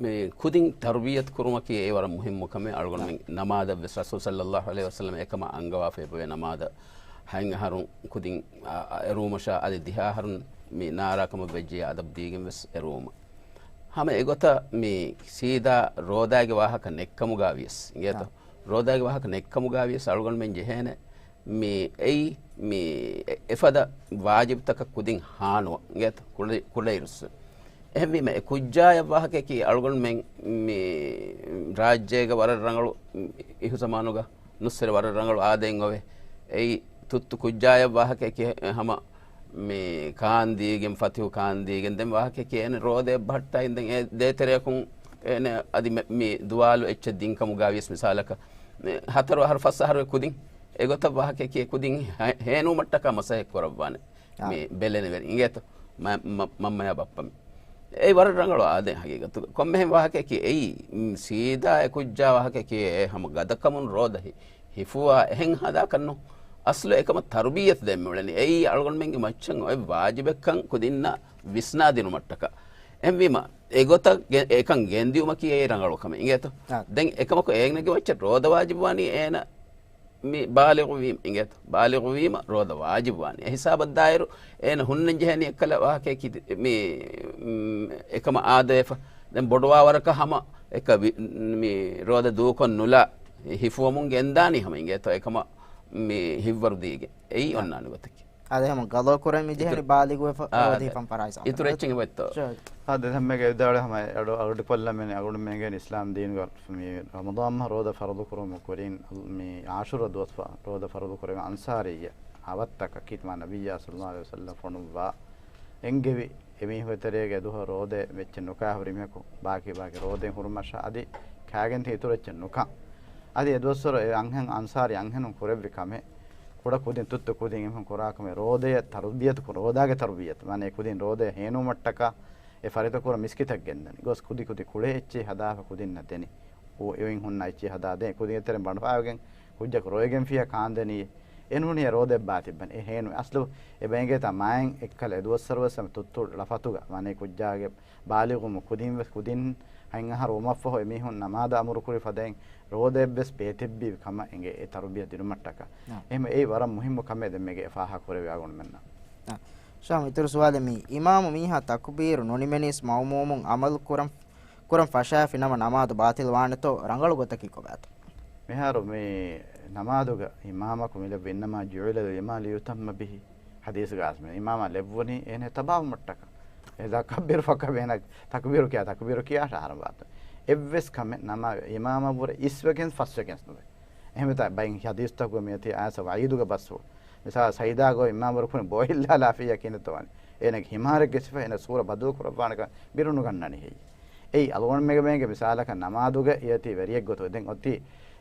މި ކުދިން ތަރުބިޔަތު ކުރުމަކީ އެ ވަރަށް މުހިއްމު ކަމެއް. އަޅުގަނޑުމެން ނަމާދަށްވެސް ރަސޫލު ޞައްލައްލާހު ޢަލައިހި ވަސައްލަމަ އެކަމަށް އަންގަވާފައި އެބަވޭ. ނަމާދަށް ހަތް އަހަރުން ކުދިން އަ، އަ، އެރުވުމަށާ އަދި ދިހަ އަހަރުން މި ނާރާ ކަމަށް ވެއްޖެޔާ އަދަބު ދީގެން ވެސް އެރުވުމަށް. ހަމަ އެގޮތަށް މި ސީދާ ރޯދާގެ ވާހަކަ ނެއްކަމުގާ ވިޔަސް އިނގޭތޯ؟ އާ. ރޯދާގެ ވާހަކަ ނެއްކަމުގާ ވިޔަސް އަޅުގަނޑުމެން ޖެހޭނެ މި އެއީ މި އެ-، އެފަދަ ވާޖިބުތަކަށް ކުދިން ހާނުވަ އިނގޭތޯ؟ ކުޑަ-، ކުޑައިރުއްސު. އެހެންވީމަ އެ ކުއްޖާޔަށް ވާހަކައަކީ އަޅުގަނޑުމެން މި ރާއްޖޭގަ ވަރަށް ރަނގަޅު އިހުޒަމާނުގަ ނުސްވެރި ވަރަށް ރަނގަޅު އާދައެއް އޮވޭ. އެއީ ތުއްތު ކުއްޖާޔަށް ވާހަކައަކީ ހަމަ މި ކާންދީގެން، ފަތިހު ކާންދީގެން ދެން ވާހަކައަކީ އޭނަ ރޯދައަށް ބަހައްޓާ އިނދެން އެ ދޭތެރެއަކުން އޭނަ އަދި މެ-، މި ދުވާލު އެއްޗެއް ދިންކަމުގާ ވިޔަސް މިސާލަކަށް މި ހަތަރު އަހަރު ފަސް އަހަރު ކުދިން އެގޮތަށް ވާހަކައަކީ ކުދިން ހޭ-، ހޭނުވުމަށްޓަކާ މަސައްކަތް ކުރައްވާނެ. އާ. މި ބެލެނިވެރި އިނގޭތޯ؟ މަ-، މަ-، މަންމަޔާ ބައްޕަ މި. އެއީ ވަރަށް ރަނގަޅު އާދައެއް ހަގީގަތުގަ. ކޮންމެހެން ވާހަކައަކީ އެއީ، މް، ސީދާ އެ ކުއްޖާ ވާހަކައަކީ އެ ހަމަ ގަދަކަމުން ރޯދަ ހި-، ހިފުވާ އެހެން ހަދާކަށް ނޫން. އަސްލު އެކަމަށް ތަރުބިއްޔަތު ދޭން މިއުޅެނީ. އެއީ އަޅުގަނޑުމެންގެ މައްޗަށް އޮތް ވާޖިބެއްކަން ކުދިންނަށް ވިސްނާދިނުމަށްޓަކާ. އެހެންވީމަ، އެގޮތަށް ގެ-، އެކަން ގެންދިއުމަކީ އެއީ ރަނގަޅު ކަމެއް. އިނގޭތޯ؟ އާ. ދެން އެކަމަކު އޭނަގެ މައްޗަށް ރޯދަ ވާޖިބުވާނީ އޭނަ މި ބާލިޣުވީމަ އިނގޭތޯ؟ ބާލިޣުވީމަ ރޯދަ ވާޖިބުވާނެ. އެ ހިސާބަށް ދާއިރު އޭނަ ހުންނަން ޖެހޭނީ އެއްކަލަ ވާހަކައަކީ މި، މް، އެކަމަށް އާދަވެފަ. ދެން ބޮޑުވާ ވަރަކަށް ހަމަ އެކަ ވި-، މި ރޯދަ ދޫކޮށް ނުލާ ހިފުވަމުން ގެންދާނީ ހަމަ އިނގޭތޯ؟ އެކަމަށް މި ހިތްވަރު ދީގެން. އެއީ އޮންނާނެ ގޮތަކީ. އާދެ، ހަމަ ގަޟާ ކުރަން މި ޖެހެނީ އިތުރު، ބާލިޣުވެފަ އާ، ރޯދަ އާދެ. ހިފަން ފަރާތް އިތުރު އެއްޗެއް އެބައޮތްތޯ؟ އާދެ، ހަމައެކަނި އެއްދާޅު ހަމަ އަޑު، އަޑު އަޑު އަޑު އަޑު އަޑު މެންގެ އިސްލާމް ދީނުގަ މި ރަމަޟާން މަހު ރޯދަ ފަރުޟު ކުރުމު ކުރިން، މި އާޝޫރާ ދުވަސް ފަ-، ރޯދަ ފަރުޟު ކުރެވި އަންޞާރީ އަވަށްތަކަކީ މާ ނަބިއްޔާ ޞައްލަﷲު ޢަލައިހި ވަސައްލަމަ ފޮނުއްވާ އެންގެވި އެމީހުންގެ ތެރޭގަ އެދުވަހު ރޯދަ އެއްޗެއް ނުކާ ހުރި މީހަކު ބާކީ ބާކީ ރޯދައިން ހުރުމަށާ އަދި ކާގެން ތި އިތުރު އެއްޗެއް ނުކާ. އަދި އެދުވަސްވަރު އެ އަންހެން އަންޞާރީ އަންހެނުން ކުރެއްވި ކަމެއް ކުޑަ ކުދިން ތުއްތު ކުދިން އެމީހުން ކުރާ ކަމެއް ރޯދަޔަށް ތަރުބިޔަތު ކުރު، ރޯދާގެ ތަރުބިޔަތު. މާނަ އެ ކުދިން ރޯދަޔަށް ހޭނުވުމަށްޓަކާ އެ ފަރިތަކުރަ މިސްކިތަށް ގެންދަނީ. ގޮސް ކުދި ކުދި ކުޅޭ އެއްޗެއް ހަދާފަ ކުދިންނަށް ދެނީ. އޮތް އޮތް ހުންނަ އެއްޗެއް ހަދާ ދޭ. ކުދިން އެތެރެން ބަނޑުފާވެގެން ކުއްޖަކު ރޮއިގެންފިއްޔާ ކާންދެނީ. އެނޫނީ ރޯދައެއް ބާތިއްބަނީ. އެ ހޭނު އަސްލު އެބައިނގޭތާ މާއިން އެއްކަލަ އެދުވަސްވަރު ވެސް ހަމަ ތުއްތު ޅަފަތުގަ މާނަ ކުއްޖާގެ ބާލިޣުވުމު ކުދިން ވެސް ކުދިން ހަތް އަހަރު ވުމަށްފަހު އެމީހުން ނަމާދަށް އަމުރުކުރި ފަދައިން ރޯދައެއްވެސް ބޭތިއްބީ ކަމަށް އެނގޭ އެ ތަރުބިޔަ ދިނުމަށްޓަކާ. އާ. އެހެން އެއީ ވަރަށް މުހިއްމު ކަމެއް ދެން މީގެ ފާހަގަ ކުރެވި އަޅުގަނޑުމެންނަށް. އާ. ޝާމް، އިތުރު ސުވާލެއް މީ. އިމާމު މީހާ ތަކުބީރު ނުނިމެނީސް މައުމޫމުން އަމަލު ކުރަން، ކުރަން ފަށާފި ނަމަ ނަމާދު ބާތިލް ވާނެތޯ ރަނގަޅު ގޮތަކީ ކޮބާތޯ؟ މިހާރު މި ނަމާދުގަ އިމާމަކު މި ލެއްވި إنما جعل الإمام ليؤتم به. ޙަދީޘްގަ އަސް މި އިމާމާ ލެއްވުނީ އޭނަ ތަބާވުމަށްޓަކާ. إذا كبر فكبر، އޭނަ ތަކުބީރު ކިޔާ، ތަކުބީރު ކިޔާ ޝަހަރަ ވާތު. އެއްވެސް ކަމެއް ނަމާ އިމާމާ ވުރެ އިސްވެގެން ފަސްވެގެން ނުވޭ. އެހެންވެތާ ބައިން ޙަދީޘްތަކުގަ މިއޮތީ އާޔަތް ވަޢީދުގެ ބަސްފުޅު. މިސާލަށް ސަޖިދާ ގޮތް އިމާމް ވަރު ކުރިން ބޯ ހިއްލާލާފިއްޔާ ކިހިނެއްތޯ ވާނީ. އޭނަގެ ހިމާރެއްގެ ސިފަ އޭނަ ސޫރަ ބަދަލު ކުރައްވާނެކަން ބިރުނުގަންނަނީ ހެއްޔޭ؟ އެއީ އަޅުގަނޑުމެންގެ މިސާލަކަށް ނަމާދުގަ އޭތި ވެރިއެއްގޮތުގަ ދެން އޮތީ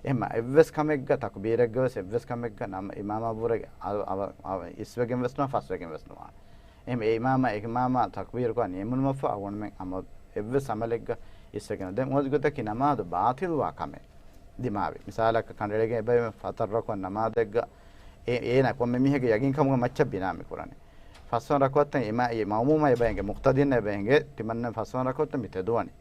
އެހެން އެއްވެސް ކަމެއްގަ ތަކުބީރެއްގަ ވެސް އެއްވެސް ކަމެއްގަ ނަމަ އިމާމާ ވުރެ އަ-، އަ-، އަ-، އިސްވެގެން ވެސް ނުވާ ފަސްވެގެން ވެސް ނުވާނެ. އެހެން އެ އިމާމާ އެ އިމާމާ ތަކުބީރުކޮށް ނިމުނުމަށްފަހު އަޅުގަނޑުމެން އަމަ އެއްވެސް އަމަލެއްގަ އިސްވެގެން ދެން އޮތް ގޮތަކީ ނަމާދު ބާތިލްވާ ކަމެއް ދިމާވި. މިސާލަކަށް ކަނޑައެޅިގެން އެބައިމެ ފަސް ރަކުޢަތް ނަމާދެއްގަ އެ-، އޭނަ ކޮންމެ މީހެއްގެ ޔަގީންކަމުގެ މައްޗަށް ބިނާ މި ކުރަނީ. ފަސްވަނަ ރަކުޢަތަށް އިމާ-، އެ މައުމޫމާ އެބައިނގެ މުޤްތަދީންނަށް އެބައިނގެ ތިމަންނަ ފަސްވަނަ ރަކުޢަތަށް މި ތެދުވަނީ.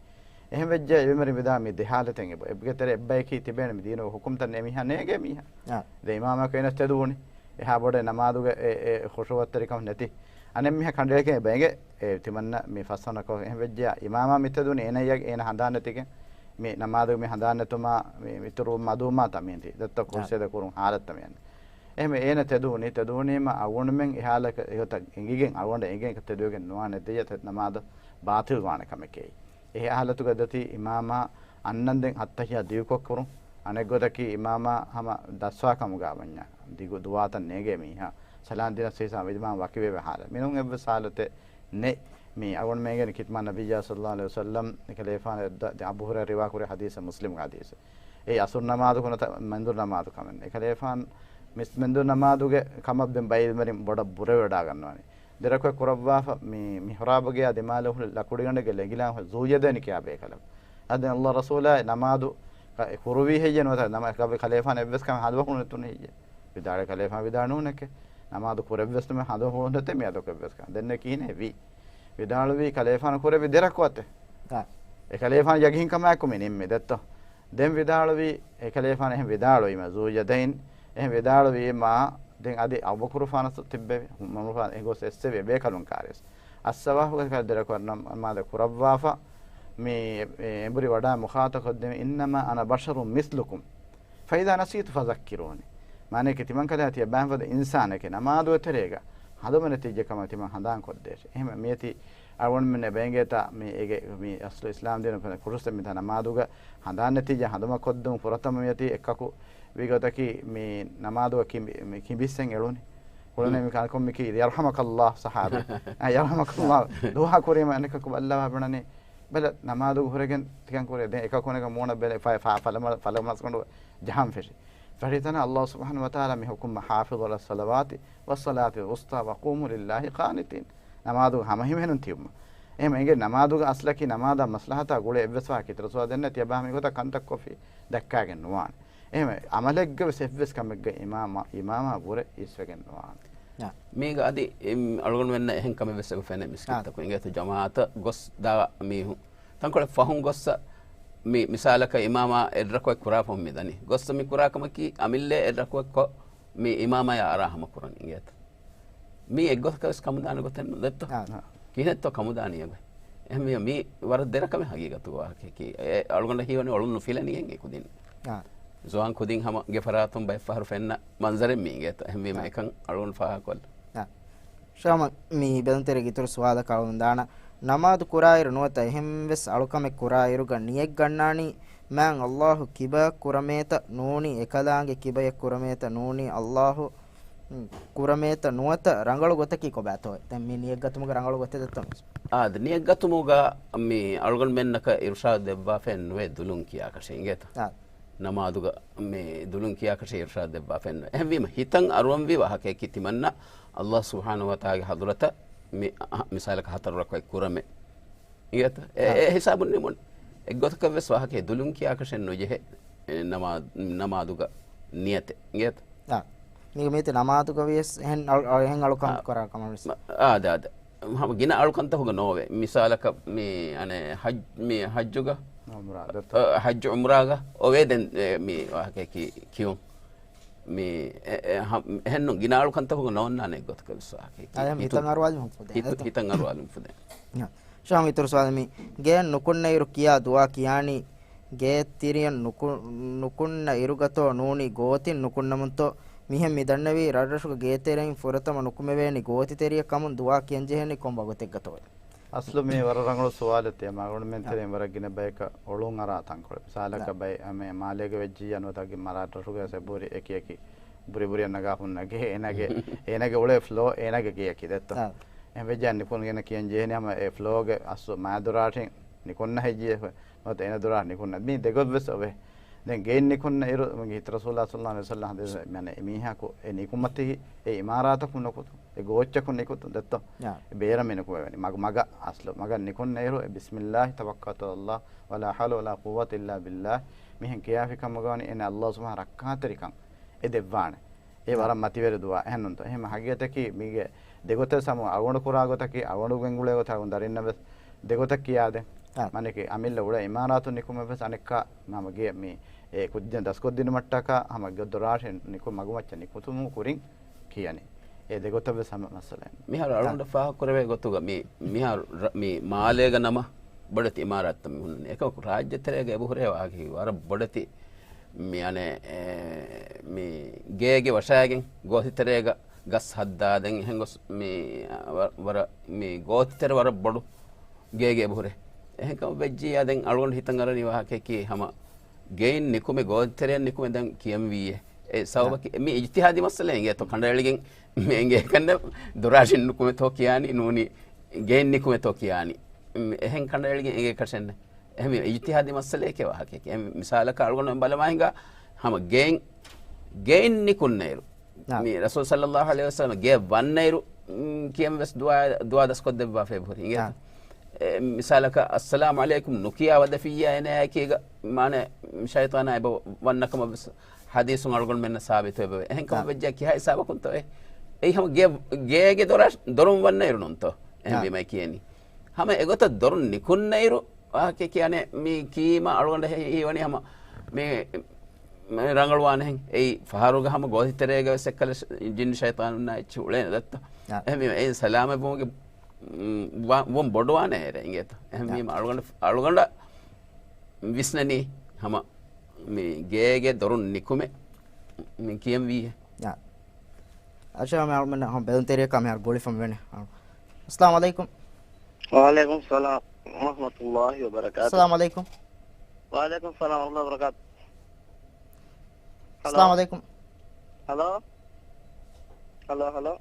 އެހެން ވެއްޖެ އެވެމެރި ވިދާ މި ދެ ޙާލަތެއް އެބަ-، އެއްގެ ތެރެ އެއްބަޔަކީ ތިބޭނެ މި ދީނުގެ ޙުކުމްތައް އެމީހާ ނޭނގޭ މީހާ. އާ. ދެ އިމާމަކަށް އޭނަ ތެދުވުނީ. އެހާ ބޮޑެ ނަމާދުގެ އެ، އެ ޚުޝޫޢަތްތެރިކަމެއް ނެތި. އަނެއް މީހާ ކަނޑައެޅިގެން އެބައިނގެ އެ ތިމަންނަ މި ފަސްވަނަ ރަކުޢަ އެހެން ވެއްޖެޔާ އިމާމާ މި ތެދުނީ އޭނަ އޭނަ ހަނދާން ނެތިގެން މި ނަމާދުގެ މި ހަނދާން ނެތުމާ މި އިތުރު މަދުވުމާ ތަ މި ދެއްތޯ ކުރުސޭދަ ކުރުން ޙާލަތްތައް މި އެން. އެހެން އޭނަ ތެދުވުނީ، ތެދުވުނީމަ އަޅުގަނޑުމެން އެ ޙާލަކަށް އެގޮތަށް އެނގިގެން އަޅުގަނޑަށް އެނގޭ ތެދުވެގެން ނުވާނެ ދެއްޔަ ނަމާދު ބާތިލް ވާނެ ކަމެކޭ. އެ ޙާލަތުގަ ދަތި އިމާމާ އަންނަންދެން އައްތަޙިއްޔާ ދިގުކޮށް ކުރުން. އަނެއްގޮތަކީ އިމާމާ ހަމަ ދަސްވާ ކަމުގަ ވަންޏާ ދިގު ދުވާތައް ނޭނގޭ މީހާ ސަލާން ދިނަސް ހިސާބު އިމާމް ވަކިވެވޭ ޙާލަތް. މިނޫން އެއްވެސް ޙާލަތެއް ނެތް. މި އަޅުގަނޑުމެންގެ ކިތްމާ ނަބިއްޔާ ޞައްލަﷲު ޢަލައިހި ވަސައްލަމް އެކަލޭފާނު އެއްދަ-، އަބޫ ހުރައިރާ ރިވާ ކުރި ޙަދީޘެއް މުސްލިމްގެ ޙަދީޘެއް. އެއީ އަސުރު ނަމާދު ކުނަތަ މެންދުރު ނަމާދު ކަމެއް. އެކަލޭފާނު މިސް މެންދުރު ނަމާދުގެ ކަމަށް ދެން ބައިވެރިން ބޮޑަށް ބުރަވެވަޑާގަންނަވަނީ. ދެރަކު ކުރައްވާފަ މި މިޙްރާބުގެ ދިމާލު ހުޅު ލަކުޑިގަނޑެއްގެ ލެނގިލާން ހުޅު ޒޫޔަދައިން ކިޔާ ބޭކަލަކު. އަދި ﷲ ރަސޫލާ ނަމާދު ކުރުވީ ހެއްޔެއް ނުވަތަ ނަމަ ކަލޭފާނު އެއްވެސް ކަމެއް ހަދަ ހުޅުނެތުން ހެއްޔެއް؟ ވިދާޅުވި ކަލޭފާނު ވިދާޅު ނޫނެކޭ. ނަމާދު ކުރެއްވެސް ނުމެ ހަދަ ހުޅުނެތެ މިއަދަކު އެއްވެސް ކަމެއް. ދެންނެ ކިހިނެއް ވީ؟ ވިދާޅުވީ ކަލޭފާނު ކުރެއްވި ދެރަކުވަތެއް. އާ. އެ ކަލޭފާނު ޔަގީންކަމާއެކު މި ނިންމި ދެއްތޯ. ދެން ވިދާޅުވީ، އެ ކަލޭފާނު އެހެން ވިދާޅުވީމަ، ޒޫޔަދައިން އެހެން ވިދާޅުވީމަ، ދެން އަދި އަބޫބަކުރުފާނަސް ތިއްބެވި، ޢުމަރުފާނު އެ ގޮސް އެއްސެވި އެބޭކަލުން ކާރިސް. އައްސަވާފުގެ ކަލަ ދެރަކު ނަމާދަ ކުރައްވާފަ، މި އެ އެނބުރި ވަޑާ މުޚާތަބް ކޮށްދެމި، إنما أنا بشر مثلكم فإذا نسيت فذكروني. މާނައަކީ ތިމަން ކަލޭ ތިޔަބާން ފަދަ އިންސާނެކޭ، ނަމާދުގެ ތެރޭގަ ހަނދުމަ ނެތިއްޖެ ކަމަށް ތިމަން ހަނދާން ކޮށްދޭށޭ. އެހެން މިއޮތީ އަޅުގަނޑުމެންނަށް ބޭނގޭތާ މި އޭގެ މި އަސްލު އިސްލާމް ދީނު ކުރުސް މިތާ ނަމާދުގަ ހަނދާން ނެތިއްޖެ ހަނދުމަ ކޮށްދުން ފުރަތަމަ މިއޮތީ އެއްކަކު ވި ގޮތަކީ މި ނަމާދުގަ ކި-، މި ކިނބިއްސެން އެޅުނީ. ހުޅުނެ މި ކަންކޮށް މި ކީ يرحمك الله ޞަޙާބީ. އަ، يرحمك الله. ދުޢާ ކުރީމަ އަނެކަކު ބައްލަވާ ބުނަނީ. ބަލަ ނަމާދުގަ ހުރެގެން ތިކަން ކުރޭ. ދެން އެކަކު ނެގަ މޫނަށް ބެލެ ފަ-، ފަ-، ފަލަމަ-، ފަލަމަސްގަނޑު ޖަހަން ފެށި. ފެށި ތަނަށް ﷲ ސުބްޙާނަހޫ ވަތަޢާލާ މި ޙުކުމް، حافظوا على الصلوات والصلاة الوسطى وقوموا لله قانتين. ނަމާދުގަ ހަމަހިމެނުން ތިއުމަ. އެހެން އެނގޭ ނަމާދުގަ އަސްލަކީ ނަމާދާ މަސްލަހަތާ ގުޅޭ އެއްވެސް ވާހަކަ ތިރަސުވާ ދެންނެ ތިޔަބާ މި ގޮތަށް ކަންތައް ކޮށްފި ދައްކާގެން ނުވާނެ. އެހެން އަމަލެއްގަ ވެސް އެއްވެސް ކަމެއްގަ އިމާމާ، އިމާމާ ވުރެ އިސްވެގެން ނުވާނެ. އާ. މީގަ އަދި އިމް، އަޅުގަނޑުމެންނަށް އެހެން ކަމެއް ވެސް އެބަ ފެނޭ މިސްކިތްތަކުން. އާ. އިނގޭތޯ ޖަމާޢަތަށް ގޮސް ދާ މީހުން. ތަންކޮޅެއް ފަހުން ގޮއްސަ މި މިސާލަކަށް އިމާމާ އެއްރަކުވެ ކުރާފަހު މި ދަނީ. ގޮއްސަ މި ކުރާ ކަމަކީ އަމިއްލަ އެއްރަކުވެ ކޮށް މި އިމާމާޔާ އަރާ ހަމަ ކުރަން އިނގޭތަ؟ މީ އެއްގޮތަކަށް ވެސް ކަމުދާނެ ގޮތެއް ނުދެއްތޯ؟ އާ. ކިހިނެއްތޯ ކަމުދާނީ އެގޮތް؟ އެހެންވީމަ މީ ވަރަށް ދެރަ ކަމެއް ހަގީގަތުގަ ވާހަކައަކީ. އެ އަޅުގަނޑަށް ހީވަނީ އޮޅުން ނުފިލަނީ އެ ކުދިން. އާ. ޒުވާން ކުދިން ހަމަ ގެ ފަރާތުން ބައެއް ފަހަރު ފެންނަ މަންޒަރެއް މީ އިނގޭތޯ؟ އެހެންވީމަ އާ. އެކަން އަޅުގަނޑު ފާހަގަކޮށްލަ. އާ. ޝާމަ، މި ބެލުންތެރި ގިތުރު ސުވާލަކަށް އަޅުން ދާނަ. ނަމާދު ކުރާއިރު ނުވަތަ އެހެންވެސް އަޅުކަމެއް ކުރާއިރުގަ ނިޔަތް ގަންނާނީ، މާތް އައްލާހު ކިބައަށް ކުރަމޭތަ ނޫނީ، އެކަލާނގެ ކިބަޔަށް ކުރަމޭތަ ނޫނީ، އައްލާހު ކުރަމޭތަ ނުވަތަ ރަނގަޅު ގޮތަކީ ކޮބާތޯ؟ ދެން މި ނިޔަތް ގަތުމުގަ ރަނގަޅު ގޮތެއް ދެއްތޯ؟ އާދެ، ނިޔަތް ގަތުމުގަ މި އަޅުގަނޑުމެންނަކަށް އިރުޝާދު ދެއްވާފައެއް ނުވޭ ދުލުން ކިޔާކަށެއް އިނގޭތަ؟ އާ. ނަމާދުގަ މި ދުލުން ކިޔާކަށެއް އިރުޝާދު ދެއްވާފައެއް ނުވޭ. އެހެންވީމަ ހިތަށް އަރުވަންވީ ވާހަކަޔަކީ ތިމަންނަ އައްލާހު ސުބްޙާނަހޫ ވަތަޢާލާގެ ޙަޟްރަތަށް މި އަ-، މިސާލަކަށް ހަތަރު ރަކުޢަތް ކުރަމޭ. އިނގޭތަ؟ އެ، އާ. އެ ހިސާބުން ނިމުން. އެއްގޮތަކަށްވެސް ވާހަކައެއް ދުލުން ކިޔާކަށެއް ނުޖެހޭ. އެ، ނަމާ-، ނަމާދުގަ ނިޔަތެއް. އިނގޭތަ؟ އާ. މީގެ މީތި ނަމާދުގަވިޔަސް އެހެން އަޅު-، އަޅު-، އެހެން އަޅުކަން އާ. ކުރާ ކަމަށްވެސް. މަ-، އާ، ދާ، ދާ. ހަމަ ގިނަ އަޅުކަންތަކުގަ ނޯވޭ. މިސާލަކަށް މި، އަނެ، ޙައް-، މި ޙައްޖުގަ، ޢުމްރާ، ދަތު. އަ، ޙައްޖު ޢުމްރާގަ އޮވޭ ދެން، އެ، މި ވާހަކައަކީ ކިޔުން. މި، އެ، އެ، ހަ-، އެހެންނު ގިނަ އަޅުކަންތަކުގަ ނޯންނާނެ އެއްގޮތަކަށް ވެސް ވާހަކައަކީ. އާ، ދެން ހިތު-، ހިތަށް އަރުވާލުމަށް ފުދޭ. ހިތު-، ހިތަށް އަރުވާލުމަށް ފުދޭ. ޝާމް އިތުރު ސުވާލެއް މި. ގެއަށް ނުކުންނައިރު ކިޔާ ދުޢާ ކިޔާނީ، ގޭތެރެއަށް ނުކު-، ނުކުންނަ އިރުގަތޯ ނޫނީ ގޯތިން ނުކުންނަމުންތޯ؟ މިހެން މި ދަންނަވީ ރަށްރަށުގަ ގޭތެރެއިން ފުރަތަމަ ނުކުމެވޭނީ ގޯތިތެރިއަކަމުން ދުޢާ ކިޔަންޖެހޭނީ ކޮން ވަގުތެއްގަތޯ؟ އަސްލު މީ ވަރަށް ރަނގަޅު ސުވާލެއް ތިޔަ. މަގުނުމެން ތެރެއިން ވަރަށް ގިނަ ބަޔަކަށް އޮޅުން އަރާ ތަންކޮޅެއް. މިސާލަކަށް ބައެއް މާލޭގަ ވެއްޖިއްޔާ ނުވަތަ މަރާ ރަށުގަ ވެސް އެބަހުރި އެކި އެކި ބުރި ބުރިއަށް ނަގާފަ ނަގޭ. އޭނާގެ، އޭނާގެ އުޅޭ ފްލޯ އޭނާގެ ގެއަކީ ދެއްތޯ؟ އާ. އެހެން ވެއްޖެއްޔާ ނިކުން ގެން ކިޔަން ޖެހޭނެ ހަމަ އެ ފްލޯގެ އަސްލު މާދުރާށިން ނިކުންނަ ހެއްޔޭ ނުވަތަ އޭނަ ދުރާ ނިކުންނަ. މީ ދެގޮތް ވެސް އޮވޭ. ދެން ގެއިން ނިކުންނަ އިރު، މި ހިތް ރަސޫލާ ޞައްލަﷲު ޢަލައިހި ވަސައްލަމަ ޙަދީޘް، މި އަނެ އެމީހާކު އެ ނިކުމަތީ އެ އިމާރާތަކުން ނުކުތު، އެ ގޯއްޗަކުން ނިކުތު ދެއްތޯ؟ ޔާ. އެ ބޭރަށް މި ނުކުމެވެނީ. މަގު-، މަގަށް އަސްލު މަގަށް ނިކުންނަ އިރު، އެ بسم الله توكلت على الله ولا حول ولا قوة إلا بالله މިހެން ކިޔާފި ކަމުގަ ވަނީ އޭނަ އައްލާހު ސުބްޙާނަހޫ ރައްކާތެރިކަން އެ ދެއްވާނެ. އެ ޔާ. ވަރަށް މަތިވެރި ދުޢާ. އެހެންނުންތޯ؟ އެހެން ހަގީގަތަކީ މީގެ ދެގޮތަށް ސަމު އަޅުގަނޑު ކުރާ ގޮތަކީ، އަޅުގަނޑު ގެންގުޅޭ ގޮތަށް އަޅުގަނޑު ދަރިންނަށް ވެސް ދެގޮތަށް ކިޔާދޭ. އާ. މާނައަކީ އަމިއްލަ އުޅޭ އިމާރާތުން ނިކުމެ ވެސް އަނެއްކާ ހަމަ ގެ މި އެ ކުއްޖެއް ދަސްކޮށްދިނުމަށްޓަކާ ހަމަ ގެ ދޮރާށި ނިކު-، މަގުމައްޗަށް ނިކުތުމުގެ ކުރިން ކިޔަނީ. އެ ދެގޮތަށް ވެސް ހަމަ މައްސަލައެއް. މިހާރު އާ. އަޅުގަނޑަށް ފާހަގަކުރެވޭ ގޮތުގަ މި، މިހާރު ރަ-، މި މާލޭގަ ނަމަ ބޮޑެތި އިމާރާތްތައް މި ހުންނަނީ. އެކަމަކު ރާއްޖެ ތެރޭގަ އެބަހުރޭ ވާހަކަ ވަރަށް ބޮޑެތި މި އަނެއް، އެ، މި ގޭގެ ވަށާގެން ގޯތި ތެރޭގަ ގަސް ހައްދާދެން އެހެން ގޮސް މި ވަ-، ވަރަށް މި ގޯތި ތެރެ ވަރަށް ބޮޑު ގޭގެ އެބަހުރޭ. އެހެން ކަމަށް ވެއްޖިއްޔާ ދެން އަޅުގަނޑު ހިތަށް އަރަނީ ވާހަކައަކީ ހަމަ ގެއިން ނިކުމެ ގޯތި ތެރެއަށް ނިކުމެ ދެން ކިޔަންވީއޭ. އެ ސަބަބަކީ މި އިޖްތިހާދީ މައްސަލައެއް އިނގޭތޯ ކަނޑައެޅިގެން މި އެނގޭ ކަންނެ ދޮރާށިން ނުކުމެތޯ ކިޔާނީ ނޫނީ ގެއިން ނިކުމެތޯ ކިޔާނީ. އެހެން ކަނޑައެޅިގެން އެނގޭ ކަށެއްނެ. އެހެން މި އިޖްތިހާދީ މައްސަލައެކޭ ވާހަކައެކޭ. އެހެން މިސާލަކަށް އަޅުގަނޑު ބަލަމާ ހިނގާ ހަމަ ގެއިން، ގެއިން ނިކުންނައިރު. ނާ. މި ރަސޫލު ޞައްލަﷲު ޢަލައިހި ވަސައްލަމަ ގެއަށް ވަންނައިރު، މް، ކިޔަން ވެސް ދުޢާ، ދުޢާ ދަސްކޮށްދެއްވާފަ އެބަހުރި. އިނގޭތަ؟ ނާ. އެ، މިސާލަކަށް، އައްސަލާމު ޢަލައިކުމް ނުކިޔާ ވަދެފިއްޔާ އޭނައާއެކީގަ، މާނަ، ޝައިޠާނާ އެބަ ވަންނަ ކަމަށް ވެސް ޙަދީޘުން އަޅުގަނޑުމެންނަށް ސާބިތު އެބަވޭ. އެހެން ކަމަށް ނާ. ވެއްޖެއްޔާ ކިހާ ހިސާބަކުންތޯ އެ؟ އެއީ ހަމަ ގޭ، ގޭގެ ދޮރަށް، ދޮރުން ވަންނައިރު ނޫންތޯ؟ އެހެން ނާ. ވީމަ ކިޔަނީ. ހަމަ އެގޮތަށް ދޮރުން ނިކުންނައިރު، ވާހަކައެކޭ އަނެއް މި ކީމަ އަޅުގަނޑަށް ހީ-، ހީވަނީ ހަމަ މި، މި ރަނގަޅުވާނެހެން. އެއީ ފަހަރުގަ ހަމަ ގޯތި ތެރޭގަ ވެސް އެއްކަލަ ޝަ-، ޖިންނި ޝައިޠާނުންނާ އެއްޗެއް އުޅޭނެ ދައްތަ. އާ. އެހެންވީމަ އެއިން ސަލާމަތްވުމުގެ، މް، ވަ-، ވުން ބޮޑުވާނެ އޭރެ އިނގޭތަ. އާ. އެހެންވީމަ އަޅުގަނޑަށް، އަޅުގަނޑަށް ވިސްނަނީ ހަމަ މި ގޭގެ ދޮރުން ނިކުމެ މި ކިޔަންވީ. އާ. އަށާ މި އަޅުމެން ހަމަ ބެލުންތެރިއަކާ މިހާރު ގުޅިފަ މިވެނެ. އައްސަލާމު ޢަލައިކުމް. ވަޢަލައިކުމް އައްސަލާމް ވަރަޙްމަތުﷲި ވަބަރަކާތު. އައްސަލާމު ޢަލައިކުމް. ވަޢަލައިކުމް އައްސަލާމް ވަރަޙްމަތުﷲި ވަބަރަކާތު. ހަލޯ. އައްސަލާމު ޢަލައިކުމް. ހަލޯ. ހަލޯ، ހަލޯ.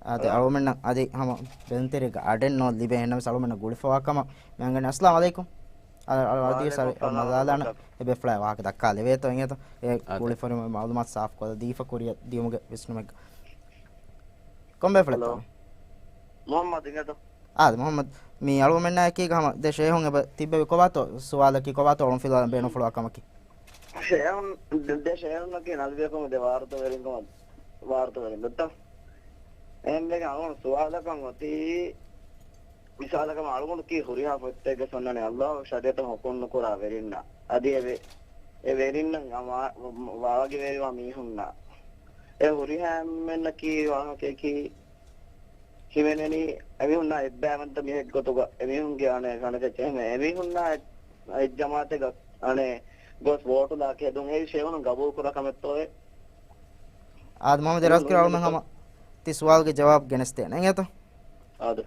އާދެ، ހަލޯ. އަޅުމެންނަށް އަދި ހަމަ ބެލުންތެރިއަކަށް އަޑެއް ނޯ ލިބޭ. އެހެންނަމަވެސް އަޅުމެންނަށް ގުޅިފަވާ ކަމަށް މި އަންގަނީ. އައްސަލާމު ޢަލައިކުމް. އަ-، އަ-، އަދި ވަޢަލައިކުމް ސަރި އައްސަލާމް މަދާލާނަ ވަރަޙްމަތުﷲި. އެބޭފުޅާ ވާހަކަ ދައްކާލެވޭތޯ އިނގޭތޯ؟ އެ އާދެ. ގުޅިފަރި މަޢުލޫމާތު ސާފުކޮށް ދީފަ ކުރިއަށް ދިޔުމުގެ ވިސްނުމެއްގަ. ކޮންބޭފުޅެއްތޯ؟ ހަލޯ. މުޙައްމަދު އިނގޭތޯ؟ އާދެ، މުޙައްމަދު. މި އަޅުގަނޑުމެންނާއެކީގަ ހަމަ ދެ ޝޭހުން އެބަ ތިއްބެވި ކޮބާތޯ ސުވާލަކީ، ކޮބާތޯ އަޅުން ފިލާ ބޭނުންފުޅުވާ ކަމަކީ؟ ޝޭހުން، ދެ، ދެ ޝޭހުންނަކީ ނަދުވިޔަކުން ދެ ވާރުތަވެރިން ކަމަށް، ވާރުތަވެރިން ދައްތަ. އެހެންވެގެން އަޅުގަނޑު ސުވާލަކަށް އޮތީ، މިސާލަކަށް އަޅުގަނޑު ކީ ހުރިހާ ފޮތްތަކެއްގަ އޮންނާނެ އައްލާހު ޝަރީޢަތަށް ޙުކުމް ނުކުރާ ވެރިންނާ. އަދި އެ ވެ-، އެ ވެރިންނަށް ވާ-، ވާގިވެރިވާ މީހުންނާ. އެ ހުރިހާ އެންމެންނަކީ ވާހަކައަކީ ހިމެނެނީ އެމީހުންނާ އެއްބައިވަންތަ މީހެއްގެ ގޮތުގަ، އެމީހުންގެ އަނެއް ކަނޑަކެއްޗެއް ހަމަ އެމީހުންނާ އެއް، އެއް ޖަމާޢަތެއްގަ އަނެއް ގޮސް ވޯޓުލާ ކެދުން އެއީ ޝޭހުން ގަބޫލު ކުރާ ކަމެއްތޯއޭ؟ އާދެ މުޙައްމަދު ރަސްކިރި އަޅުމެން ހަމަ ތި ސުވާލުގެ ޖަވާބު ގެނެސްދޭނެ އިނގޭތަ؟ އާދެ.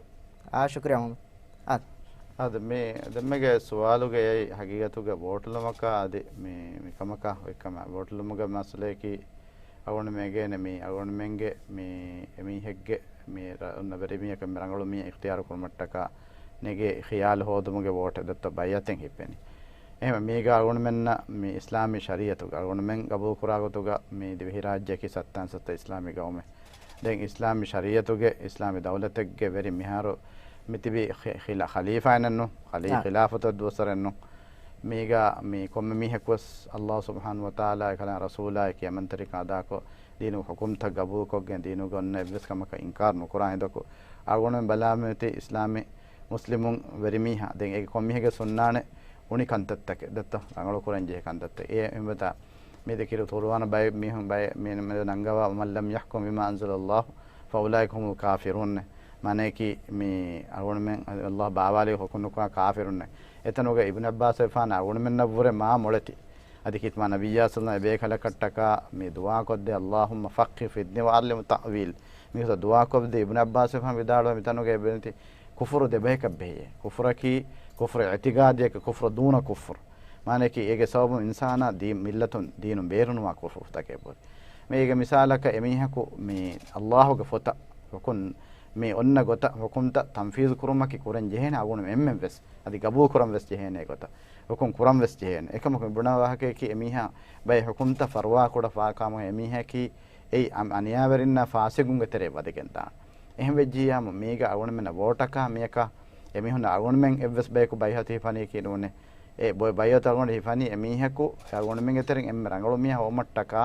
އާ، ޝުކުރިޔާ މުހައްމަދު. އާދެ. އާދެ، މި ދެންމެގެ ސުވާލުގެ އެއީ ހަގީގަތުގަ ވޯޓުލުމަކާ އަދި މި، މިކަމަކާ އޮތްކަމަށް. ވޯޓުލުމުގެ މައްސަލަޔަކީ އަޅުގަނޑުމެން އެނގޭނެ މި އަޅުގަނޑުމެންގެ މި އެމީހެއްގެ މި ރަ-، އޮންނަ ވެރިމީހަކަށް މި ރަނގަޅު މީހަކަށް އިޚްތިޔާރު ކުރުމަށްޓަކާ ނެގޭ ޚިޔާލު ހޯދުމުގެ ވޯޓެއް ދައްތަ ބައިއަތެއް ހިއްޕެނީ. އެހެން މީގަ އަޅުގަނޑުމެންނަށް މި އިސްލާމީ ޝަރީއަތުގަ އަޅުގަނޑުމެން ގަބޫލުކުރާ ގޮތުގަ މި ދިވެހިރާއްޖެއަކީ ސައްތައިން ސައްތަ އިސްލާމީ ގައުމެއް. ދެން އިސްލާމީ ޝަރީއަތުގެ އިސްލާމީ ދައުލަތެއްގެ ވެރި މިހާރު މިތިބީ ޚި-، ޚިލާ-، ޚަލީފާއެއް ނޫން، ޚަލީ-، އާ. ޚިލާފަތު ދުވަސްވަރެއް ނޫން. މީގަ މި ކޮންމެ މީހަކުވެސް ﷲ ސުބްޙާނަހޫ ވަތަޢާލާ އެކަލާނގެ ރަސޫލާ އެކި އަމަންތެރިކަން އަދާކޮށް، ދީނުގެ ޙުކުމްތައް ގަބޫލުކޮށްގެން، ދީނުގެ އޮންނަ އެއްވެސް ކަމަކަށް އިންކާރު ނުކުރާ ހިނދަކު، އަޅުގަނޑުމެން ބަލާމެތި އިސްލާމީ މުސްލިމުން ވެރިމީހާ، ދެން އޭގެ ކޮންމީހެއްގެ ސުންނާނެ އުނި ކަންތައްތަކެއް ދެއްތޯ، ރަނގަޅު ކުރަން ޖެހޭ ކަންތައްތައް. އެ އެންމެތާ މީ ދެކިރު ޤުރުއާނަށް ބައެއް މީހުން ބައެއް މީ މެދު ނަންގަވާ، "ومن لم يحكم بما أنزل الله فأولئك هم الكافرون." މާނައަކީ މީ އަޅުގަނޑުމެން ﷲ ބާވާލި ޙުކުމް ނުކުރާ ކާފިރުންނޭ. އެތަނުގަ އިބްނު ޢައްބާސް ފާނަ އަޅުގަނޑުމެންނަށްވުރެ މާ މޮޅެތި. އަދި ކިތަމާ ނަބިއްޔާ ޞައްލަﷲ އެބޭކަލަކަށްޓަކާ މި ދުޢާކޮށްދޭ، "اللهم فقه في الدين وعلمه التأويل." މިކަތަ ދުޢާކޮށްދޭ އިބްނު ޢައްބާސް ފާނ ވިދާޅުވޭ މިތަނުގަ އެބެނިތި ކުފުރު ދެބަޔަކަށް ބެހޭ. ކުފުރަކީ ކުފުރު އިޢްތިޤާދީއަކަށް ކުފުރު ދޫނަ ކުފުރު. މާނައަކީ އޭގެ ސަބަބުން އިންސާނާ ދީ-، މިއްލަތުން ދީނުން ބޭރުނުވާ ކުފުރުތަކެއް ބޮޑު. މީގެ މިސާލަކަށް އެމީހަކު މި ﷲގެ ފޮތަށް ޙުކުމް، މި އޮންނަ ގޮތަށް ޙުކުމްތައް ތަންފީޒު ކުރުމަކީ ކުރަން ޖެހޭނެ އަޅުގަނޑު އެންމެން ވެސް. އަދި ގަބޫލު ކުރަން ވެސް ޖެހޭނެ ގޮތަށް. ޙުކުމް ކުރަން ވެސް ޖެހޭނެ. އެކަމަކު މި ބުނާ ވާހަކަޔަކީ އެމީހާ ބައެއް ޙުކުމްތައް ފަރުވާ ކުޑަ ފާކާމު އެމީހަކީ އެއީ އަ-، އަނިޔާވެރިންނާ ފާސިގުންގެ ތެރެއަށް ވަދެގެން ދާނެ. އެހެން ވެއްޖިއްޔާމު މީގަ އަޅުގަނޑުމެންނަށް ވޯޓަކާ މިޔަކާ އެމީހުންނަށް އަޅުގަނޑުމެން އެއްވެސް ބަޔަކު ބައިހަތު ހިފަނީކީ ނޫނޭ. އެ ބޮ-، ބައިހަތު އަޅުގަނޑު ހިފަނީ އެމީހަކު އެ އަޅުގަނޑުމެންގެ ތެރެއިން އެންމެ ރަނގަޅު މީހާ ހޮވުމަށްޓަކާ،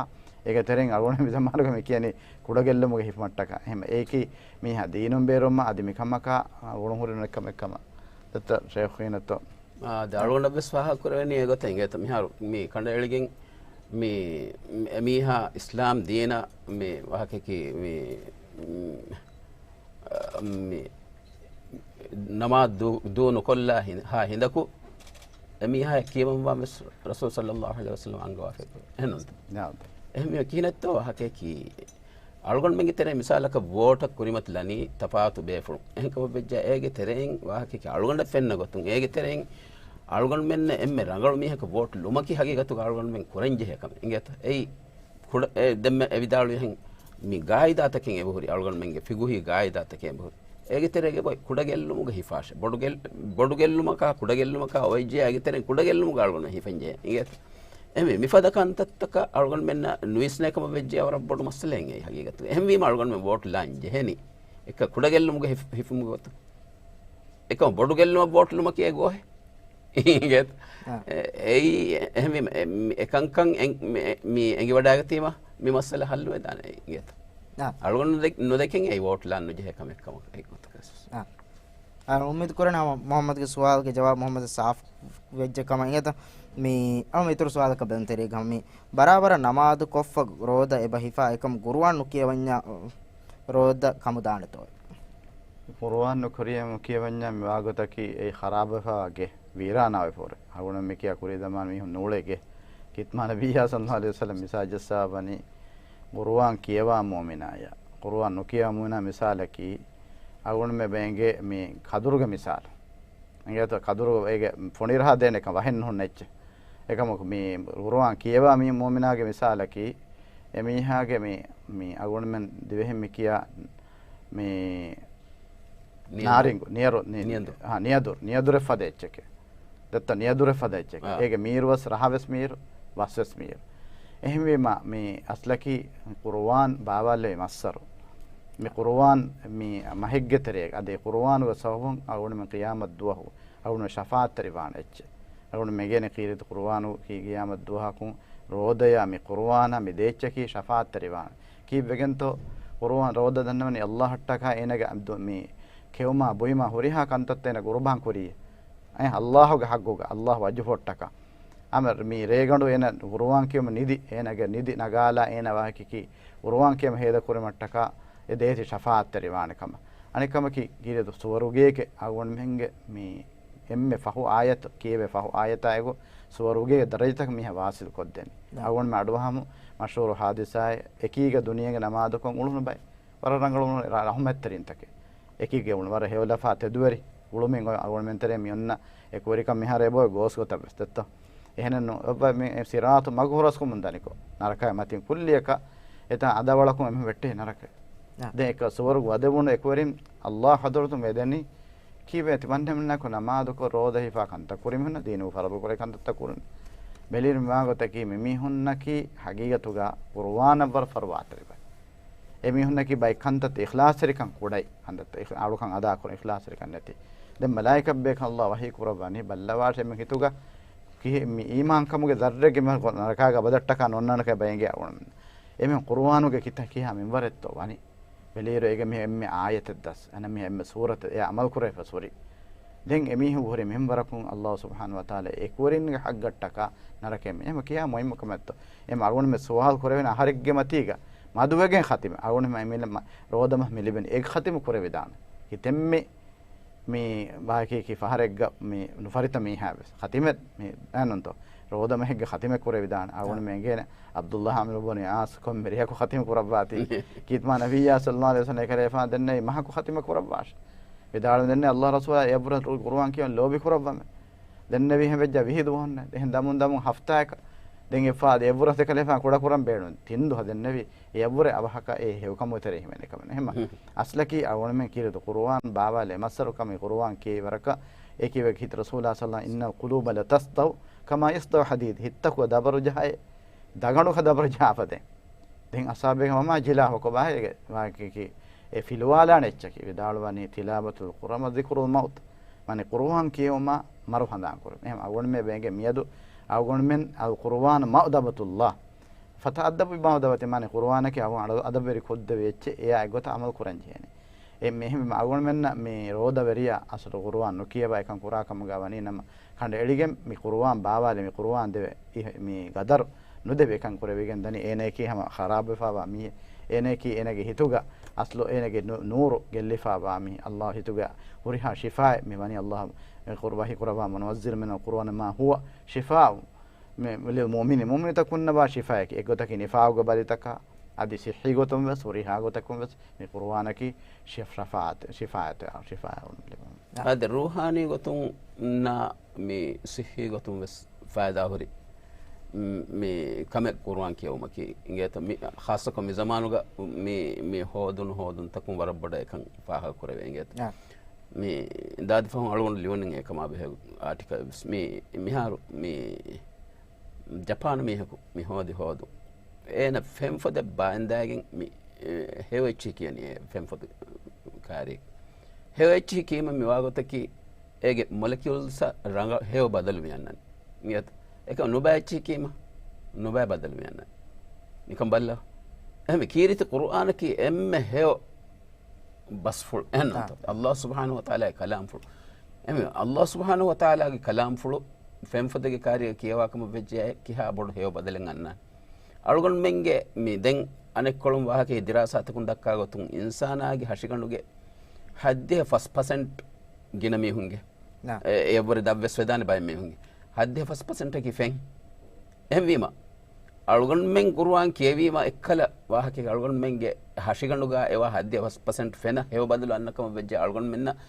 އޭގެ ތެރެއިން އަޅުގަނޑު މި ޒަމާނުގަ މި ކިޔަނީ ކުޑަގެއްލުމުގެ ހިފުމަށްޓަކާ. އެހެން އެއީކީ މީހާ ދީނުން ބޭރުވުމަށް އަދި މިކަމަކާ އުޅުން ހުރި ނުވެ ކަމެއް ކަމަށް. ދައްތަ ޝޭޚު ހީނަތޯ؟ އާ، ދެ އަޅުގަނޑަށް ވެސް ފާހަގަ ކުރެވެނީ އެގޮތަށް އިނގޭތަ؟ މިހާރު މި ކަނޑައެޅިގެން މި އެމީހާ އިސްލާމް ދީނަށް މި ވާހަކައަކީ މި، މި ނަމާދު ދޫ، ދޫ ނުކޮށްލާ ހި-، ހާ ހިނދަކު އެމީހާ ކިޔަވަންވާ ވެސް ރަސޫލު ޞައްލައްލާހު ޢަލައިހި ވަސައްލަމަ އަންގަވާފައި. އެހެންނުން؟ ނާމް. އެހެން ކިހިނެއްތޯ ވާހަކައަކީ އަޅުގަނޑުމެންގެ ތެރޭ މިސާލަކަށް ވޯޓަށް ކުރިމަތިލަނީ ތަފާތު ބޭފުޅުން. އެހެންކަމަށް ވެއްޖާ އޭގެ ތެރެއިން ވާހަކައަކީ އަޅުގަނޑަށް ފެންނަ ގޮތުން އޭގެ ތެރެއިން އަޅުގަނޑުމެންނަށް އެންމެ ރަނގަޅު މީހަކަށް ވޯޓް ލުމަކީ ހަގީގަތުގަ އަޅުގަނޑުމެން ކުރަންޖެހޭ ކަމެއް. އިނގޭތަ؟ އެއީ ކުޑަ-، އެ ދެންމެ އެ ވިދާޅުވިހެން މި ގާއިދާތަކެއް އެބަހުރި، އަޅުގަނޑުމެންގެ ފިގުހީ ގާއިދާތަކެއް އެބަހުރި. އޭގެ ތެރޭގަ އޮތް ކުޑަގެއްލުމުގެ ހިފާށެއް. ބޮޑުގެއް-، ބޮޑުގެއްލުމަކާ ކުޑަގެއްލުމަކާ އޮތްޖެ އޭގެ ތެރެއިން ކުޑަގެއްލުމުގަ އަޅުގަނޑު ހިފެންޖެ. އިނގޭތަ؟ އެހެންވީ މިފަދަ ކަންތައްތަކަށް އަޅުގަނޑުމެންނަށް ނުވިސްނޭ ކަމަށް ވެއްޖެ ވަރަށް ބޮޑު މައްސަލައެއް އެއީ ހަގީގަތުގަ. އެހެންވީމަ އަޅުގަނޑުމެން ވޯޓް ލާން ޖެހެނީ. އެކަ ކުޑަގެއްލުމުގެ ހިފު-، ހިފުމުގެ ގޮތުން. އެކަމަ ބޮޑުގެއްލުމަށް ވޯޓް ލުމަކީ އެ ގޯހެއް. އިނގޭތަ؟ އާ. އެ-، އެއީ އެ-، އެހެންވީމަ އެ-، މި އެކަންކަން އެ-، މި-، މި އެނގިވަޑައިގަތީމަ މި މައްސަލަ ހައްލުވެދާނެ އިނގޭތަ؟ އާ. އަޅުގަނޑު ނުދެ-، ނުދެކެން އެއީ ވޯޓް ލާން ނުޖެހޭ ކަމެއް ކަމަށް އެއްގޮތަކަށް. އާ. އަ، އުއްމީދު ކުރަން ހަމަ މުޙައްމަދުގެ ސުވާލުގެ ޖަވާބު މުޙައްމަދަށް ސާފު ވެއްޖެ ކަމަށް އިނގޭތަ؟ މި އަޅު އިތުރު ސުވާލަކަށް ބެލުންތެރިއެއްގަ ހަމަ މި ބަރާބަރަށް ނަމާދު ކޮށްފަ ރޯދަ އެބަ ހިފާ އެކަމް ޤުރުއާން ނުކިޔަވަންޏާ ރޯދަ ކަމުދާނެތޯ؟ ޤުރުއާން ނުކުރިޔަ-، ނުކިޔަވަންޏާ މި ވާގޮތަކީ އެއީ ޚަރާބުވެފައިވާ ގެ، ވީރާނާވެފަ ހުރެ. އަޅުގަނޑު މިކިޔާ ކުރީ ޒަމާނު މީހުން ނޫޅޭ ގެ. ކިތަމާ ނަބިއްޔާ ޞައްލައްލާހު ޢަލައިހި ވަސައްލަމަ މިސާލަށް ޖައްސާވަނީ ޤުރުއާން ކިޔަވާ މުއުމިނާޔަށް. ޤުރުއާން ނުކިޔަވާ މުއުމިނާ މިސާލަކީ އަޅުގަނޑުމެ ބޭނގޭ މި ކަދުރުގެ މިސާލު. އިނގޭތޯ ކަދުރު އޭގެ ފޮނިރަހަ ދޭނެ ކަން ވަހެއް ނުހުންނަ އެއްޗެއް. އެކަމަކު މި ޤުރުއާން ކިޔަވާ މި މުއުމިނާގެ މިސާލަކީ އެމީހާގެ މި، މި އަޅުގަނޑުމެން ދިވެހިން މި ކިޔާ މި ނިޔަދު. ނާރިނގު، ނިޔަރު، ނި-، ނިޔަދު. ހާ، ނިޔަދު، ނިޔަދުރެއް ފަދަ އެއްޗެކޭ. ދެއްތަ ނިޔަދުރެއް ފަދަ އެއްޗެކޭ. އާ. އޭގެ މީރު ވެސް ރަހަ ވެސް މީރު، ވަސް ވެސް މީރު. އެހެންވީމަ، މި އަސްލަކީ ޤުރުއާން ބާވާލެވި މައްސަރު. މި ޤުރުއާން މި މަހެއްގެ ތެރޭގަ، އަދި ޤުރުއާނުގެ ސަބަބުން އަޅުގަނޑުމެން ޤިޔާމަތް ދުވަހު އަޅުގަނޑު ޝަފާޢަތްތެރިވާނެ އެއްޗެއް. އަޅުގަނޑު މެގޭނެ ކީރިތި ޤުރުއާނު ކި-، ޤިޔާމަތް ދުވަހަކުން ރޯދަޔާ މި ޤުރުއާނާ މި ދޭއްޗަކީ ޝަފާޢަތްތެރިވާނެ. ކީއްވެގެންތޯ؟ ޤުރުއާން ރޯދަ ދަންނަވަނީ ﷲ އަށްޓަކާ އޭނަގެ އަ-، ދު-، މި ކެއުމާ ބުއިމާ ހުރިހާ ކަންތައްތައް އޭނަ ޤުރުބާން ކުރީ. އެ ﷲ ގެ ޙައްޤުގަ، ﷲ ވަޖުހަށްޓަކާ. އަމަ މި ރޭގަނޑު އޭނަ ޤުރުއާން ކިޔަމު ނިދި، އޭނަގެ ނިދި ނަގާލާ އޭނަ ވާހަކަކީ ޤުރުއާން ކިޔަމަ ހޭދަ ކުރިމަށްޓަކާ އެ ދޭތި ޝަފާޢަތްތެރިވާނެ ކަމަށް. އަނެއް ކަމަކީ ކީރިތި ސުވަރުގޭގެ އަޅުގަނޑުމެންގެ މި އެންމެ ފަހު އާޔަތު ކިޔެވޭ ފަހު އާޔަތާއެކު ސުވަރުގޭގެ ދަރަޖަތަކަށް މީހާ ވާސިލް ކޮށްދެނީ. ނާ. އަޅުގަނޑުމެން އަޑުއަހަމު މަޝްހޫރު ހާދިސާއެއް އެކީގަ ދުނިޔޭގެ ނަމާދުކޮށް އުޅުނު ބައެއް. ވަރަށް ރަނގަޅު ރަ-، ރަޙުމަތްތެރިންތަކެއް. އެކީގެ އުޅުނު ވަރަށް ހެޔޮލަފާ ތެދުވެރި އުޅުމެއް އޮތް އަޅުގަނޑުމެން ތެރޭ މި އޮންނަ އެކުވެރިކަން މިހާރު އެބައޮތް ގޯސް ގޮތަށް ވެސް ދެއްތޯ. އެހެނެއް ނު-، އެއްބަ މި ސިރާތު މަގު ހުރަސްކުމުން ދަނިކޮށް، ނަރަކައި މަތިން ކުއްލިއަކަށް އެތާ އަދަވަޅަކުން އެމީހުން ވެއްޓޭ ނަރަކައެއް. ދެން އެކަ ސުވަރުގެ ވަދެވުނު އެކުވެރިން ﷲ ޙަޟްރަތުން ވެދެނީ ކީއްވެ ތި ބަންހެމެންނަކު ނަމާދުކޮށް ރޯދަ ހިފާ ކަންތައް ކުރި މީހުންނަށް ދީނު ފަރުޟު ކުރެ ކަންތައްތައް ކުރުން. ބެލިރި މާގޮތަކީ މި މީހުންނަކީ ހަގީގަތުގަ ޤުރުއާނަށް ވަރަށް ފަރުވާތެރި ބައެއް. އެ މީހުންނަކީ ބައެއް ކަންތައްތައް އިޚްލާޞްތެރިކަން ކުޑައި ކަންތައްތައް އިޚް-، އަޅުކަން އަދާކުރަން އިޚްލާޞްތެރިކަން ނެތި. ދެން މަލާއިކަތްބޭކަލް ﷲ ވަޙީ ކުރައްވާނީ ބައްލަވާށޭ މި ހިތުގަ ކިހި މި އީމާންކަމުގެ ޒައްރެއްގެ މަ-، ނަރަކާގަ އަބަދަށްޓަކާ ނޯންނާނެކަން ބައެއްގެ އަޅުގަނޑުމެން. އެމީހުން ޤުރުއާނުގެ ކިތަ-، ކިހާ މިންވަރެއްތޯ ވަނީ. ބެލިއިރު އޭގެ މި އެންމެ އާޔަތެއް ދަސް، އަނެއް މި އެންމެ ސޫރަތެއް އެ އަމަލު ކުރެވިފަ ސުރި. ދެން އެމީހުން ހުރި މިންވަރަކުން ﷲ ސުބްޙާނަހޫ ވަތަޢާލާ އެކުވެރިންގެ ޙައްޤަށްޓަކާ ނަރަކައެއް މި-، އެމަ ކިހާ މުހިއްމު ކަމެއްތޯ. އެމަ އަޅުގަނޑުމެން ސުވާލު ކުރެވެން އަހަރެއްގެ މަތީގަ މަދުވެގެން ޚަތިމެއް. އަޅުގަނޑުމެން މި ރޯދަމަ މި ލިބެން އެ ޚަތިމު ކުރެވިދާނެ. ކިތެއްމެ މި ވާހަކައަކީ ފަހަރެއްގަ މި ނުފަރިތަ މީހާ ވެސް ޚަތިމެއް މި އެއްނުންތޯ؟ ރޯދަމަހެއްގެ ޚަތިމެއް ކުރެވިދާނެ. އަޅުގަނޑު އާ. މެންގޭނެ ޢަބްދުﷲ ޢަމްރު ބުނު ޢާޞް ކޮންމެ ރެއަކު ޚަތިމް ކުރައްވާތީ. ކީއްމާ ނަބިއްޔާ ޞައްލަﷲ ޢަލައިހި ވަސައްލަމަ އެކަލޭފާން ދެންނެވި މަހަކު ޚަތިމެއް ކުރައްވާށޭ. ވިދާޅު ދެންނެވި ﷲ ރަސޫލާ އެއަށްވުރެ ޤުރުއާން ކިޔަން ލޯބި ކުރައްވަމޭ. ދެންނެވި ހެން ވެއްޖާ ވިހި ދުވަހުންނޭ. އެހެން ދަމުން ދަމުން ހަފްތާއަކަށް. ދެން އެއްފަހަރު އެއަށްވުރެ އެކަލޭފާން ކުޑަކުރަން ބޭނުން. ތިން ދުވަހަށް ދެންނެވި. އެއަށްވުރެ އަވަހަކަށް އެ ހެޔޮކަމުގެ ތެރެއިން ހިމެނޭ ކަމެއް. އެހެންމަ ހުން. އަސްލަކީ އަޅުގަނޑުމެން ކީރިތި ޤުރުއާން ބާވާލެ މައްސަރު ކަމީ ޤުރުއާން ކިޔެވި ވަރަކަށް އެކި ވެގެ ހިތް ރަސޫލާ ޞައްލަ އިންނަލް ޤުލޫބަ ލަތަސްދައު ކަމާ ޔަސްދައު ޙަދީދު. ހިތްތަކުގަ ދަބަރު ޖަހައި ދަގަނޑުގަ ދަބަރު ޖަހާފަ ދެން. ދެން އަޞްޙާބީގެ ވަމާ ޖިލާ ހުކުބާ އޭގެ ވާކީކީ އެ ފިލުވާލާނެ އެއްޗަކީ. ވިދާޅުވަނީ ތިލާވަތުލް ޤުރުއާން ޒިކުރުލް މައުތް. މާނަ ޤުރުއާން ކިޔެވުމާ މަރު ހަނދާން ކުރުން. އެހެން އަޅުގަނޑުމެން ބޭނގެ މިއަދު އަޅުގަނޑުމެން އަލް ޤުރުއާން މައުދަބަތުﷲ. ފަތައައްދަބު ބިމައުދަބަތި މާނަ ޤުރުއާނަކީ އަޅުގަނޑު އަދަބުވެރި ކޮށްދެވި އެއްޗެއް އެއާ އެގޮތަށް އަމަލު ކުރަން ޖެހޭނެ. އެ މި-، އެހެންވީމަ އަޅުގަނޑުމެންނަށް މި ރޯދަވެރިޔާ އަސްލު ޤުރުއާން ނުކިޔަވާ އެކަން ކުރާ ކަމުގަ ވަނީ ނަމަ ކަނޑައެޅިގެން މި ޤުރުއާން ބާވާލެ މި ޤުރުއާން ދެވެ މި ގަދަރު ނުދެވި އެކަން ކުރެވިގެން ދަނީ އޭނައަކީ ހަމަ ޚަރާބުވެފާވާ މީހެއް. އޭނައަކީ އޭނަގެ ހިތުގަ އަސްލު އޭނަގެ ނޫ-، ނޫރު ގެއްލިފާވާ މީހެއް. ﷲ ހިތުގަ ހުރިހާ ޝިފާއެއް މި ވަނީ ﷲ ވަޙީ ކުރައްވާ މުނައްޒިލު މިނަލް ޤުރުއާނި މާ ހުވަ ޝިފާއު މި-، ލިލް މުއުމިނީން. މުއުމިނުތަކުންނަށްވާ ޝިފާއަކީ. އެއްގޮތަކީ ނިފާގު ބަލިތަކާ އަދި ޞިއްޙީ ގޮތުން ވެސް ހުރިހާ ގޮތަކުން ވެސް މި ޤުރުއާނަކީ ޝިފް-، ޝިފާއަތެއް، ޝިފާއެއް، ޝިފާއެއް އުން ލިބުން. އާދެ، ރޫޙާނީ ގޮތުން ނާ މި ޞިއްޙީ ގޮތުން ވެސް ފައިދާ ހުރި، މް، މި ކަމެއް ޤުރުއާން ކިޔެވުމަކީ އިނގޭތަ؟ މި ޚާއްޞަކޮށް މި ޒަމާނުގަ މި، މި ހޯދުނު ހޯދުންތަކުން ވަރަށް ބޮޑަށް އެކަން ފާހަގަ ކުރެވޭ އިނގޭތަ؟ އާ. މި ދާދި ފަހުން އަޅުގަނޑު ލިޔުނެއް އެކަމާ ބެހޭ އާޓިކަލް ވެސް. މި މިހާރު މި ޖަޕާނު މީހަކު މި ހޯދި ހޯދުން. އޭނަ ފެންފޮދެއް ބާއިންދާގެން މި، އެ، ހެޔޮ އެއްޗިހި ކިޔަނީ އެ ފެންފޮދު ކާރި. ހެޔޮ އެއްޗިހި ކީމަ މި ވާގޮތަކީ އޭގެ މޮލެކިއުލްސް ރަނގަޅަށް ހެޔޮ ބަދަލު މި އަންނަނީ. އެކަމަ ނުބައި އެއްޗިހި ކީމަ ނުބައި ބަދަލު މި އަންނަނީ. ނިކަން ބައްލަ. އެހެން ކީރިތި ޤުރުއާނަކީ އެންމެ ހެޔޮ ބަސްފުޅު. އެހެން ނޫންތަ؟ އާ. ﷲ ސުބްޙާނަހޫ ވަތަޢާލާގެ ކަލާމްފުޅު. އެމެ ﷲ ސުބްޙާނަހޫ ވަތަޢާލާގެ ކަލާމްފުޅު ފެންފޮދެއްގެ ކާރިއަށް ކިޔަވާ ކަމަށް ވެއްޖެ ކިހާ ބޮޑު ހެޔޮ ބަދަލެއް އަންނާނެ. އަޅުގަނޑުމެންގެ މި ދެން އަނެއްކޮޅުން ވާހަކައެއް ދިރާސާތަކުން ދައްކާ ގޮތުން އިންސާނާގެ ހަށިގަނޑުގެ ހަތްދިހަ ފަސް ޕަސެންޓް ގިނަ މީހުންގެ ނާ. އެ-، އެއަށްވުރެ ދަށްވެސް ވެދާނެ ބައެއް މީހުންގެ. ހަތްދިހަ ފަސް ޕަސެންޓަކީ ފެން. އެހެންވީމަ، އަޅުގަނޑުމެން ޤުރުއާން ކިޔެވީމަ އެއްކަލަ ވާހަކައެއް އަޅުގަނޑުމެންގެ ހަށިގަނޑުގަ އެވާ ހަތްދިހަ ފަސް ޕަސެންޓް ފެނަށް ހެޔޮ ބަދަލު އަންނަ ކަމަށް ވެއްޖެ އަޅުގަނޑުމެންނަށް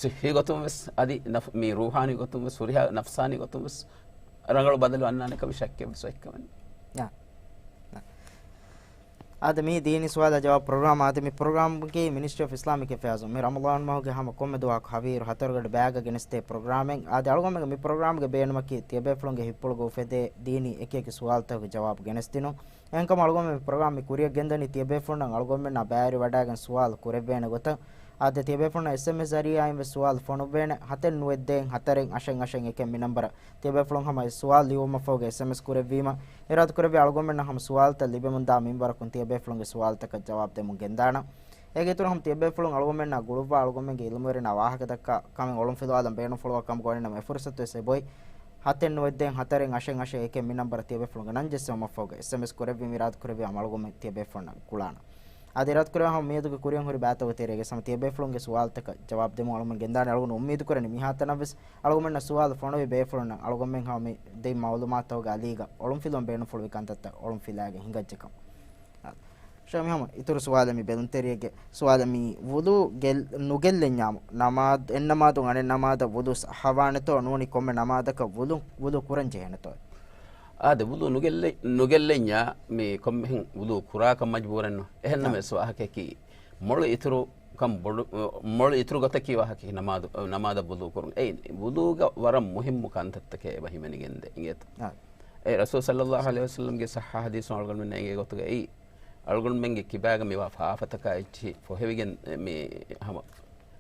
ޞިއްޙީ ގޮތުން ވެސް އަދި ނަފް-، މި ރޫޙާނީ ގޮތުން ވެސް ހުރިހާ ނަފްސާނީ ގޮތުން ވެސް ރަނގަޅު ބަދަލު އަންނާނެ ކަމަށް ޝައްކެއް ވެސް އޮތްކަމެއް ނެތް. އާ. އާދެ، މީ ދީނީ ސުވާލާ ޖަވާބު ޕްރޮގްރާމް. އާދެ، މި ޕްރޮގްރާމްގެ މިނިސްޓްރީ އޮފް އިސްލާމިކް އެފެއާޒު މި ރަމަޟާން މަހުގެ ހަމަ ކޮންމެ ދުވަހަކު ހަވީރު ހަތަރުގަޑި ބައިގަ ގެނެސްދޭ ޕްރޮގްރާމެއް. އާދެ، އަޅުގަނޑުމެންގެ މި ޕްރޮގްރާމްގެ ބޭނުމަކީ ތިޔަބޭފުޅުންގެ ހިތްޕުޅުގަ އުފެދޭ ދީނީ އެކި އެކި ސުވާލުތަކުގެ ޖަވާބު ގެނެސްދިނުން. އެހެންކަމުން އަޅުގަނޑުމެން މި ޕްރޮގްރާމް މި ކުރިއަށް ގެންދަނީ ތިޔަބޭފުޅުންނަށް އަޅުގަނޑުމެންނާ ބައިވެރިވަޑައިގެން ސުވާލު ކުރެއްވޭނެ ގޮތަށް. އާދެ، ތިޔަބޭފުޅުންނަށް އެސްއެމްއެސް ޒަރީއާއިން ވެސް ސުވާލު ފޮނުއްވޭނެ. ހަތެއް ނުވައެއް ދޭއް ހަތަރެއް އަށެއް އަށެއް އެކެއް މި ނަންބަރަށް ތިޔަބޭފުޅުން ހަމަ އެ ސުވާލު ލިޔުމަށްފަހުގަ އެސްއެމްއެސް ކުރެއްވީމަ، އިރާދަކުރެއްވި އަޅުގަނޑުމެންނަށް ހަމަ ސުވާލުތައް ލިބެމުންދާ މިންވަރަކުން ތިޔަބޭފުޅުންގެ ސުވާލުތަކަށް ޖަވާބު ދެމުން ގެންދާނަން. އޭގެ އިތުރުން ހަމަ ތިޔަބޭފުޅުން އަޅުގަނޑުމެންނާ ގުޅުއްވާ އަޅުގަނޑުމެންގެ އިލްމުވެރިންނާ ވާހަކަ ދައްކާ ކަމެއް އޮޅުންފިލުވާލަން ބޭނުންފުޅުވާ ކަމުގަ ވަނީ ނަމަ އެ ފުރުސަތު ވެސް އެބައޮތް. ހަތެއް ނުވައެއް ދޭއް ހަތަރެއް އަށެއް އަށެއް އެކެއް މި ނަންބަރަށް ތިޔަބޭފުޅުންގެ ނަން ޖެއްސެވުމަށްފަހުގަ އެސްއެމްއެސް ކުރެއްވީމަ އިރާދަކުރެއްވި ހަމަ އަޅުގަނޑުމެން ތިޔަބޭފުޅުންނަށް ގުޅާނަން. އާދެ، އިރާދަކުރެއްވި ހަމަ މިއަދުގެ ކުރިއަށް ހުރި ބައިތަކުގެ ތެރޭގަ ހަމަ ތިޔަބޭފުޅުންގެ ސުވާލުތަކަށް ޖަވާބު ދެމުން އަޅުގަނޑުމެން ގެންދާނެ. އަޅުގަނޑު އުއްމީދުކުރަނީ މިހާތަނަށްވެސް އަޅުގަނޑުމެންނަށް ސުވާލު ފޮނުވި ބޭފުޅުންނަށް އަޅުގަނޑުމެން ހަމަ މި ދެއްވި މައުލޫމާތުތަކުގެ އަލީގަ އޮޅުންފިލުވަން ބޭނުންފުޅުވި ކަންތައްތައް އޮޅުންފިލާގެން ހިނގައްޖެކަން. ޝާމި ހަމަ އިތުރު ސުވާލެއް މި ބެލުންތެރިއެއްގެ ސުވާލެއް މި ވުޟޫ ގެއްލް-، ނުގެއްލެންޏާމު، ނަމާދު-، އެއްނަމާދުން އަނެއް ނަމާދަށް ވުޟޫ ސައްހަވާނެތޯ ނޫނީ ކޮންމެ ނަމާދަކަށް ވުޟޫ، ވުޟޫ ކުރަން ޖެހޭނެތޯ؟ އާދެ، ވުޟޫ ނުގެއްލެ-، ނުގެއްލެންޏާ މި ކޮންމެހެން ވުޟޫ ކުރާކަށް މަޖްބޫރެއްނު. އެހެންނަމަވެސް ވާހަކައަކީ މޮޅު އިތުރުކަން ބޮޑު، މޮޅު އިތުރު ގޮތަކީ ވާހަކައަކީ ނަމާދު، ނަމާދަށް ވުޟޫ ކުރުން. އެއީ ވުޟޫގަ ވަރަށް މުހިއްމު ކަންތައްތަކެއް އެބަ ހިމެނިގެންދޭ އިނގޭތޯ. އާ. އެ ރަސޫލު ޞައްލައްލާހު ޢަލައިހި ވަސައްލަމްގެ ޞައްޙަ ޙަދީޘުން އަޅުގަނޑުމެންނަށް އެނގޭ ގޮތުގައި، އަޅުގަނޑުމެންގެ ކިބާގަ މިވާ ފާފަތަކާ އެއްޗިހި ފޮހެވިގެން މި ހަމަ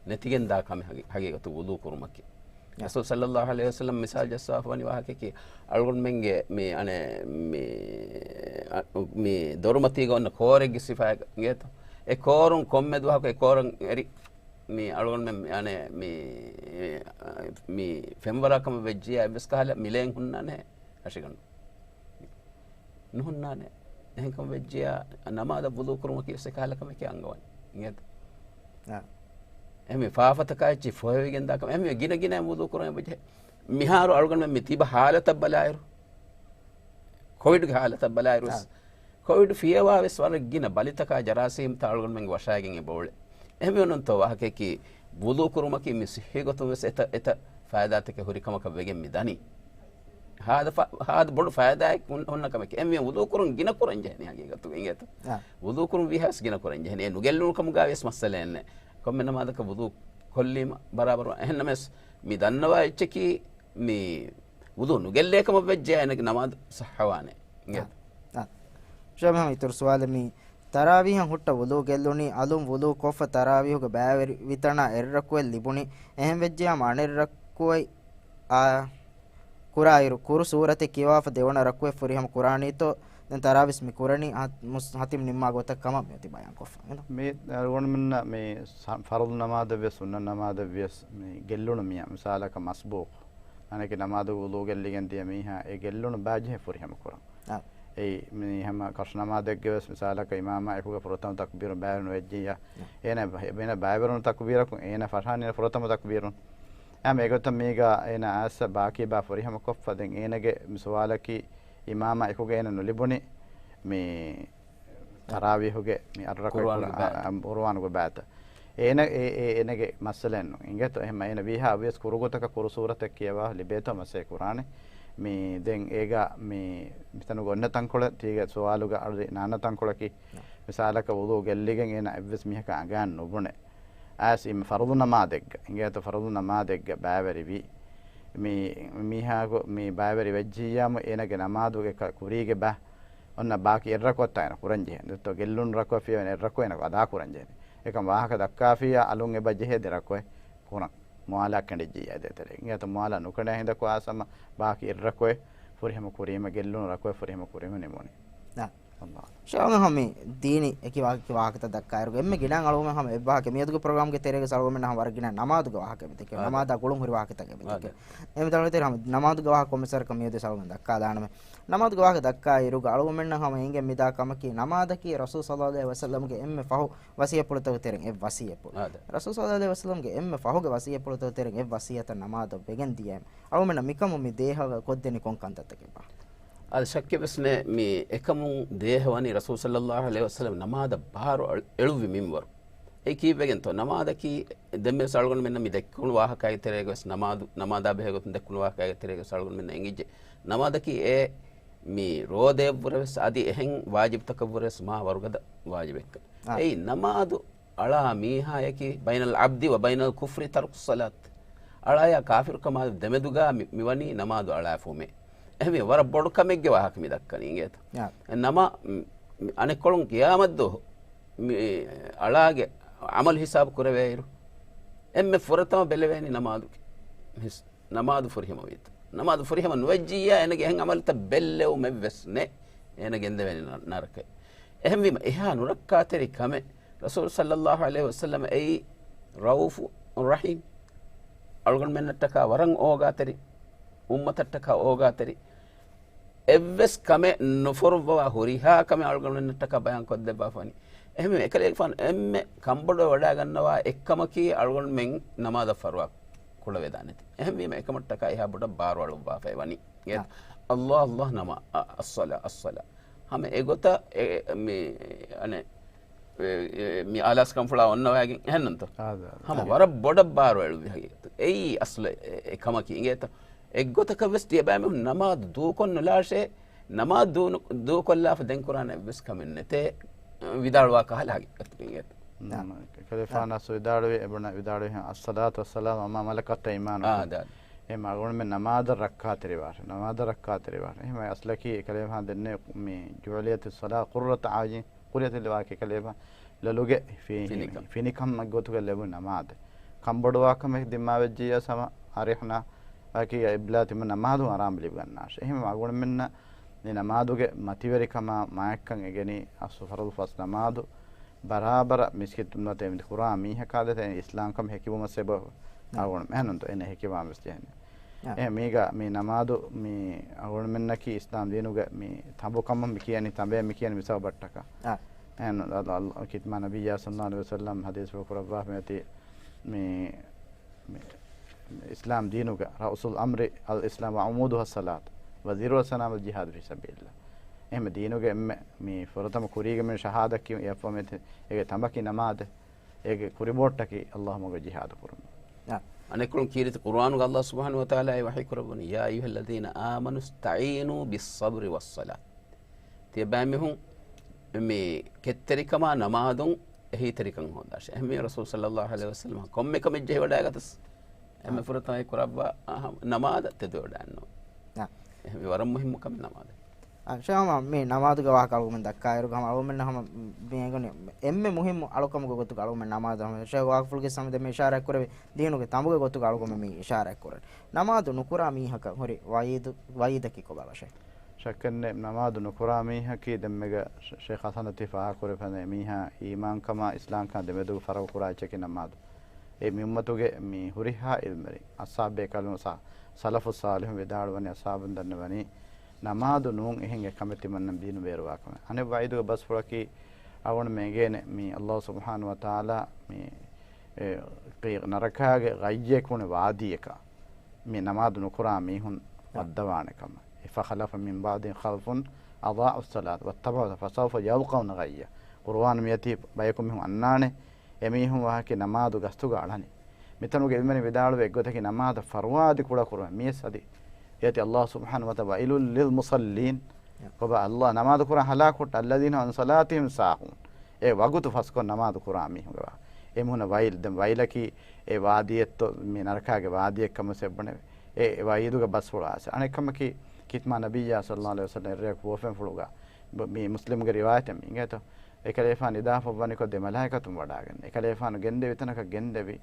ނެތިގެންދާ ކަމެއް ހަގީ-، ހަގީގަތު ވުޟޫ ކުރުމަކީ. ރަސޫލު ޞައްލައްލާހު ޢަލައިހި ވަސައްލަމް މިސާލު ޖައްސާފަ ވަނީ ވާހަކައަކީ، އަޅުގަނޑުމެންގެ މި އަނެއް މި، އަ، މި ދޮރުމަތީގަ އޮންނަ ކޯރެއްގެ ސިފައެއް އިނގޭތޯ. އެ ކޯރުން ކޮންމެ ދުވަހަކު އެ ކޯރަށް އެރި މި އަޅުގަނޑުމެން މި އަނެއް މި، މި ފެންވަރާ ކަމަށް ވެއްޖިއްޔާ އެއްވެސް ކަހަލަ މިލޭން ހުންނާނެ އަށިގަނޑު. ނުހުންނާނެ. އެހެންކަމަށް ވެއްޖިއްޔާ ނަމާދަށް ވުޟޫ ކުރުމަކީ ވެސް އެކަހަލަ ކަމެކޭ އަންގަވަނީ. އިނގޭތަ؟ އާ. އެހެންވެ ފާފަތަކާ އެއްޗެއް ފޮހެވިގެންދާ ކަމެއް. އެހެންވެ ގިނަ ގިނައިން ވުޟޫ ކުރަން އެބަޖެހޭ. މިހާރު އަޅުގަނޑުމެން މި ތިބަ ހާލަތަށް ބަލާއިރު، ކޮވިޑްގެ ހާލަތަށް ބަލާއިރު ވެސް، އާ. ކޮވިޑް ފިޔަވާ ވެސް ވަރަށް ގިނަ ބަލިތަކާ ޖަރާސީމްތައް އަޅުގަނޑުމެންގެ ވަށާގެން އެބަ އުޅޭ. އެހެންވެ ނޫންތޯ ވާހަކައަކީ ވުޟޫ ކުރުމަކީ މި ޞިއްޙީ ގޮތުން ވެސް އެތައް، އެތައް ފައިދާތަކެއް ހުރި ކަމަކަށް ވެގެން މި ދަނީ. ހާދަ ފަ-، ހާދަ ބޮޑު ފައިދާއެއް ހުން-، ހުންނަ ކަމެކޭ. އެހެންވެ ވުޟޫ ކުރުން ގިނަ ކުރަން ޖެހެނީ ހަގީގަތުގަ އިނގޭތަ؟ އާ. ވުޟޫ ކުރުން ވީހާވެސް ގިނަ ކުރަން ޖެހެނީ. އެ ނުގެއްލުނު ކަމުގަ ވެސް މައްސަލައެއް ނެތް. ކޮންމެ ނަމާދަކަށް ވުޟޫ ކޮށްލީމަ ބަރާބަރު. އެހެންނަމަވެސް މި ދަންނަވާ އެއްޗަކީ މި ވުޟޫ ނުގެއްލޭ ކަމަށް ވެއްޖެއްޔާ އޭނަގެ ނަމާދު ސައްހަވާނެ. އިނގޭތަ؟ އާ. އާ. ޝާމި ހަމަ އިތުރު ސުވާލެއް މި ތަރާވީހަށް ހުއްޓަ ވުޟޫ ގެއްލުނީ، އަލުން ވުޟޫ ކޮށްފަ ތަރާވީހުގެ ބައިވެރިވިތަނާ އެއްރަކުއެއް ލިބުނީ. އެހެން ވެއްޖެޔާމަ އަނެއް ރަކުއެއް، އާ، ކުރާއިރު، ކުރު ސޫރަތެއް ކިޔަވާފަ ދެވަނަ ރަކުއެއް ފުރިހަމަ ކުރާނީތޯ؟ ދެން ތަރާވީސް މި ކުރަނީ، ހަ-، މުސް-، ހަތިމް ނިންމާ ގޮތަށް ކަމަށް މިއޮތީ ބަޔާންކޮށްފަ. މި އަޅުގަނޑުމެންނަށް މި ސަ-، ފަރުޟު ނަމާދަށްވިޔަސް، ސުންނަ ނަމާދަށްވިޔަސް، މި ގެއްލުނު މީހާ، މިސާލަކަށް މަސްބޫޤު، އަނެކެ ނަމާދު ވުޟޫ ގެއްލިގެން ދިޔަ މީހާ، އެ ގެއްލުނު ބާޖެހޭ ފުރިހަމަ ކުރަން. އާ. އެއީ، މި ހަމަ ކަށު ނަމާދެއްގެ ވެސް މިސާލަކަށް އިމާމާ އެކުގަ ފުރަތަމަ ތަކުބީރު ބައިވެރި ނުވެއްޖިއްޔާ، އާ. އޭނަ ބަ-، އޭނަ ބައިވެރިވުނު ތަކުބީރަކުން އޭނަ ފަށާނީ ފުރަތަމަ ތަކުބީރުން. އާ، މި އެގޮތަށް މީގަ އޭނަ އައިސް ބާކީ ބާ ފުރިހަމަ ކޮށްފަ. ދެން އޭނަގެ މި ސުވާލަކީ އިމާމާ އެކުގަ އޭނަ ނުލިބުނީ މި ތަރާވީހުގެ މި އަށްރަކު ޤުރުއާނުގެ ބައިތަ؟ އަ، ޤުރުއާނުގެ ބައިތަ. އޭނަ އެ، އެ، އޭނަގެ މައްސަލައެއް ނޫން. އިނގޭތޯ؟ އެހެން އޭނަ ވީހާ އަވިޔަސް ކުރު ގޮތަކަށް ކުރު ސޫރަތެއް ކިޔަވާ ލިބޭތޯ މަސޭ ކުރާނެ. މި ދެން އޭގަ މި މިތަނުގަ އޮންނަ ތަންކޮޅެއް ތީގެ ސުވާލުގަ އަޅު ނާންނަ ތަންކޮޅަކީ، ނާ. މިސާލަކަށް ވުޟޫ ގެއްލިގެން އޭނަ އެއްވެސް މީހަކަށް އަނގައިން ނުބުނެ. އައިސް އިމް ފަރުޟު ނަމާދެއްގަ، އިނގޭތޯ ފަރުޟު ނަމާދެއްގަ ބައިވެރިވީ. މި، މީހާގެ މި ބައިވެރި ވެއްޖިއްޔާމު އޭނަގެ ނަމާދުގެ ކަ-، ކުރީގެ ބަ އޮންނަ ބާކީ އެއްރަކުއަށްތާ އޭނަ ކުރަންޖެހޭ. ދެއްތޯ ގެއްލުނު ރަކުއަށް ފިޔަވަނި އެއްރަކު އޭނަ އަދާ ކުރަންޖެހޭ. އެކަމް ވާހަކަ ދައްކާފިއްޔާ އަލުން އެބަ ޖެހޭ ދެ ރަކުއެއް ކުރަން. މުއާލާ ކެނޑިއްޖިއްޔާ ދޭތެރޭ. އިނގޭތޯ މުއާލާ ނުކެނޑޭ ހިނދަކު އާސަމަ ބާކީ އެއްރަކުއެއް ފުރިހަމަ ކުރީމަ، ގެއްލުނު ރަކުއެއް ފުރިހަމަ ކުރީމަ ނިމުނީ. އާ. އައްލާހު. ޝާމި ހަމަ މި ދީނީ އެކި ވާހަކަ، ވާހަކަތައް ދައްކާއިރު އެންމެ ގިނަ އަޅުގަނޑު ހަމަ އެއްވާހަކަ މިއަދުގެ ޕްރޮގްރާމްގެ ތެރޭގަ އަޅުގަނޑުމެންނަށް ހަމަ ވަރަށް ގިނަ ނަމާދުގެ ވާހަކަ އެބަތިކެ. އާ. ނަމާދާ ގުޅުން ހުރި ވާހަކަތައް އެބަތިކެ. އާ. އެމިތަޅު ތެރެ ހަމަ ނަމާދުގެ ވާހަކަ ކޮންމެސް ވަރަކަށް މިއަދު އަޅުގަނޑު ދައްކާލާނަމެ. ނަމާދުގެ ވާހަކަ ދައްކާއިރުގަ އަޅުގަނޑުމެންނަށް ހަމަ އެނގެން މިދާ ކަމަކީ، ނަމާދަކީ ރަސޫލު ޞައްލައްލާހު ޢަލައިހި ވަސައްލަމްގެ އެންމެ ފަހު ވަސިއްޔަތްޕުޅުތަކުގެ ތެރެއިން އެއް ވަސިއްޔަތްޕުޅު. އާދެ. ރަސޫލު ޞައްލައްލާހު ޢަލައިހި ވަސައްލަމްގެ އެންމެ ފަހުގެ ވަސިއްޔަތްޕުޅުތަކުގެ ތެރެއިން އެއް ވަސިއްޔަތަށް ނަމާދަށް ވެގެން ދިޔައިމަ. އަޅުގަނޑުމެންނަށް މިކަމުން މި ދޭހަވެ ކޮށްދެނީ ކޮން ކަންތައްތަކެއްބާ؟ އާދެ، ޝައްކެއް ވެސް ނެތް، މި އެކަމުން ދޭހަވަނީ ރަސޫލު ޞައްލައްލާހު ޢަލައިހި ވަސައްލަމް ނަމާދަށް ބާރު އަޅު-، އެޅުއްވި މިންވަރު. އެ ކީއްވެގެންތޯ؟ ނަމާދަކީ ދެންވެސް އަޅުގަނޑުމެންނަށް މި ދެއްކުނު ވާހަކައިގެ ތެރޭގަ ވެސް ނަމާދު، ނަމާދާ ބެހޭ ގޮތުން ދެއްކުނު ވާހަކައިގެ ތެރޭގަ ވެސް އަޅުގަނޑުމެންނަށް އެނގިއްޖެ. ނަމާދަކީ އެ މި ރޯދަޔަށްވުރެ ވެސް އަދި އެހެން ވާޖިބުތަކަށްވުރެ ވެސް މާ ވަރުގަދަ ވާޖިބެއްކަން. އާ. އެއީ ނަމާދު އަޅާ މީހާޔަކީ، بين العبد وبين الكفر ترك الصلاة. އަޅާޔާ ކާފިރުކަމާ ދެމެދުގަ މި-، މިވަނީ ނަމާދު އަޅާފުމޭ. އެހެންވީމަ ވަރަށް ބޮޑު ކަމެއްގެ ވާހަކަ މި ދައްކަނީ އިނގޭތަ؟ އާ. ނަމާ-، މި-، މި-، އަނެއްކޮޅުން ޤިޔާމަތްދުވަހު މި އަޅާގެ ޢަމަލު ހިސާބު ކުރެވޭއިރު، އެންމެ ފުރަތަމަ ބެލެވޭނީ ނަމާދުގެ ހިސް-، ނަމާދު ފުރިހަމަވީތަ؟ ނަމާދު ފުރިހަމަ ނުވެއްޖިއްޔާ އޭނަގެ އެހެން ޢަމަލުތައް ބެއްލެވުމެއްވެސް ނެތް. އޭނަ ގެންދެވޭނެ ނަ-، ނަރަކައެއް. އެހެންވީމަ އެހާ ނުރައްކާތެރި ކަމެއް. ރަސޫލު ޞައްލައްލާހު ޢަލައިހި ވަސައްލަމަ އެއީ ރައޫފު ރަޙީމް. އަޅުގަނޑުމެންނަށްޓަކާ ވަރަށް އޯގާތެރި، އުއްމަތަށްޓަކާ އޯގާތެރި. އެއްވެސް ކަމެއް ނުފޮރުއްވަވާ ހުރިހާ ކަމެއް އަޅުގަނޑުމެންނަށްޓަކާ ބަޔާން ކޮށްދެއްވާފަވަނީ. އެހެންވެ، އެކަލޭގެފާނު އެންމެ ކަންބޮޑުވެ ވަޑައިގަންނަވާ އެއްކަމަކީ އަޅުގަނޑުމެން ނަމާދަށް ފަރުވާ ކުޅަވެދާނެތީ. އެހެންވީމަ އެކަމަށްޓަކާ އެހާ ބޮޑަށް ބާރު އަޅުއްވާފައި ވަނީ. އާ. އައްލާހް، އައްލާހް ނަމާ، އަ، އައްޞަލާ، އައްޞަލާ. ހަމަ އެގޮތަށް އެ، މި، އަނެއް، އެ، އެ، މި އާލާސް ކަންފުޅާ އޮންނަވައިގެން އެހެންނުންތޯ؟ އާދެ، އާދެ. ހަމަ ވަރަށް ބޮޑަށް ބާރު އެޅުއްވި ހަގީގަތު. އެއީ އަސްލު އެ، އެ ކަމަކީ އިނގޭތޯ؟ އެއްގޮތަކަށް ވެސް ތިޔަބައިމީހުން ނަމާދު ދޫކޮށްނުލާށޭ، ނަމާދު ދޫ-، ދޫކޮށްލާފަ ދެން ކުރާނެ އެއްވެސް ކަމެއް ނެތޭ، ވިދާޅުވާ ކަހަލަ ހަގީގަތު އިނގޭތޯ؟ ނަމަ، ކަލޭފާނަސް ވިދާޅުވި، އެބުނަ ވިދާޅުވި، الصلاة والسلام على ما ملكت أيمانكم. އާ، ދާ. އެ މަގުން މި ނަމާދަށް ރައްކާތެރިވާށޭ، ނަމާދަށް ރައްކާތެރިވާށޭ. އެހެން އަސްލަކީ އެކަލޭފާނު ދެންނެވި މި جعلت الصلاة قرة أعين، ކުރިއަތިލިވާކި ކަލޭފާ ލޮލުގެ ފި-، ފިނިކަން. ފިނިކަން މަގުތުގަ ލެވުނު ނަމާދެއް. ކަންބޮޑުވާކަމެއް ދިމާވެއްޖިއްޔާ ސަމަ އަރިހުނާ ވަކި އިބްލާ ތިމަ ނަމާދު އަރާން ބިލިގަންނާށޭ. އެހެން މަގުން މިންނަ މި ނަމާދުގެ މަތިވެރިކަމާ މާތްކަން އެނގެނީ އަސްލު ފަރުޟު ފަސް ނަމާދު ބަރާބަރަށް މިސްކިތުން ނުވަތަ އެމި ކުރާ މީހަކާ ދެތެ އިސްލާމްކަން ހެކިވުމަށް ސަބަބު އަޅުގަނޑު އެހެންނުންތޯ އޭނަ ހެކިވާން ވެސް ޖެހެނީ. އެ މީގަ މި ނަމާދު މި އަޅުގަނޑުމެންނަކީ އިސްލާމް ދީނުގަ މި ތަނބުކަމަށް މި ކިޔަނީ ތަނބޭ މި ކިޔަނީ މި ސަބަބަށްޓަކާ. އެހެން ކިތްމާ ނަބިއްޔާ ޞައްލައްލާހު ޢަލައިހި ވަސައްލަމް ޙަދީޘްފުޅު ކުރައްވާފަ މިއޮތީ މި މި އިސްލާމް ދީނުގަ رأس الأمر الإسلام وعموده الصلاة وذروة سنامه الجهاد في سبيل الله. އެހެން ދީނުގެ އެންމެ މި ފުރަތަމަ ކުރީގެ މި ޝަހާދަތް ކިޔުން އެއަށްފަހު މި އޭގެ ތަނބަކީ ނަމާދެއް. އޭގެ ކުރިބޯޓްޓަކީ ﷲ މަގުގަ ޖިހާދު ކުރުން. އަނެއްކޮޅުން ކީރިތި ޤުރުއާނުގަ ﷲ ސުބްޙާނަހޫ ވަތަޢާލާ ވަޙީ ކުރައްވަނީ، يا أيها الذين آمنوا استعينوا بالصبر والصلاة. ތިޔަބައިމީހުން މި ކެތްތެރިކަމާ ނަމާދުން އެހީތެރިކަން ހޯދާށޭ. އެހެންވީމަ ރަސޫލު ޞައްލައްލާހު ޢަލައިހި ވަސައްލަމަ ކޮންމެ ކަމެއް ޖެހިވަޑައިގަތަސް އެންމެ ފުރަތަމަ ކުރައްވާ އަހަ، ނަމާދަށް ތެދުވެވަޑައިގަންނަވާ. އެހެންވީމަ ވަރަށް މުހިއްމު ކަމެއް ނަމާދަށް. އާ، ޝޭޚް ހަމަ މި ނަމާދުގެ ވާހަކަ އަޅުގަނޑުމެން ދައްކާއިރު ހަމަ އަޅުގަނޑުމެން ހަމަ މި އެނގުނީ އެންމެ މުހިއްމު އަޅުކަމުގެ ގޮތުގަ އަޅުގަނޑުމެން ނަމާދު ހަމަ ޝޭޚް ވާހަކަފުޅުގެ ސަމަ ދެން މި އިޝާރާތް ކުރެވި ދީނުގެ ތަނބުގެ ގޮތުގަ އަޅުގަނޑުމެން މި އިޝާރާތް ކުރަނީ. ނަމާދު ނުކުރާ މީހަކަށް ހުރި ވަޢީދު، ވަޢީދަކީ ކޮބާ ބަށޭ؟ ޝައްކެއްނެތް، ނަމާދު ނުކުރާ މީހަކީ ދެންމެގަ ޝަ-، ޝޭޚް ޙަސަނަތީ ފާހަގަކުރެފަން އެމީހާ އީމާންކަމާ އިސްލާމްކަމާ ދެމެދުގަ ފަރަގު ކުރާ އެއްޗަކީ ނަމާދު. އެ މި އުއްމަތުގެ މި ހުރިހާ ޢިލްމުވެރިން، އަޞްޙާބޭ ކަލުން ސަ-، ސަލަފުއް ޞާލިޙުން ވިދާޅުވަނީ، އަޞްޙާބުން ދަންނަވަނީ، ނަމާދު ނޫން އެހެން އެއް ކަމެއް ތިމަންނަ ދީނު ބޭރުވާ ކަމެއް. އަނެއް ވަޢީދުގެ ބަސްފުޅަކީ، އަޅުގަނޑުމެން އެނގޭނެ މި ﷲ ސުބްޙާނަހޫ ވަތަޢާލާ މި، އެ، ނަރަކާގެ ޣައްޔަކު ވާދީއަކަށް މި ނަމާދު ނުކުރާ މީހުން އާ. ވައްދަވާނެ ކަމަށް. فخلف من بعدهم خلف أضاعوا الصلاة واتبعوا، فسوف يلقون غيا. ޤުރުއާން މިއޮތީ ބަޔަކު މީހުން އަންނާނެ، އެމީހުން ވާހަކަ ނަމާދު ގަސްތުގަ އަޅަނީ. މިތަނުގެ ޢިލްމުވެރިން ވިދާޅުވި އެއްގޮތަކީ ނަމާދަށް ފަރުވާ އަދި ކުޑަކުރުމެއް. މިޔަސް އަދި އޭތި ﷲ ސުބްޙާނަހޫ ވަތަޢާލާ، ويل للمصلين. ކޮބާ ﷲ ނަމާދު ކުރާ ހަލާކު ކޮށްޓަ، الذين هم عن صلاتهم ساهون. އެ ވަގުތު ފަސްކޮށް ނަމާދު ކުރާ މީހުންގެ ވާ. އެ މީހުންނަށް ވައިލް، ދެން ވައިލަކީ އެ ވާދީއެއްތޯ މި ނަރަކާގެ ވާދީއެއް ކަމަށް އެބުނެވެ. އެ ވަޢީދުގެ ބަސްފުޅާސެ. އަނެއް ކަމަކީ، ކިތްމާ ނަބިއްޔާ ޞައްލައްލާހު ޢަލައިހި ވަސައްލަމަ އެއްރެއަކު ބޯފެންފުޅުގަ، ބ-، މި މުސްލިމްގެ ރިވާޔަތެއް މި އިނގޭތޯ. އެކަލޭފާނު ނިދާފައްވަނިކޮށް ދެ މަލާއިކަތުން ވަޑާގެން. އެކަލޭފާނު ގެންދެވި ތަނަކަށް ގެންދެވި.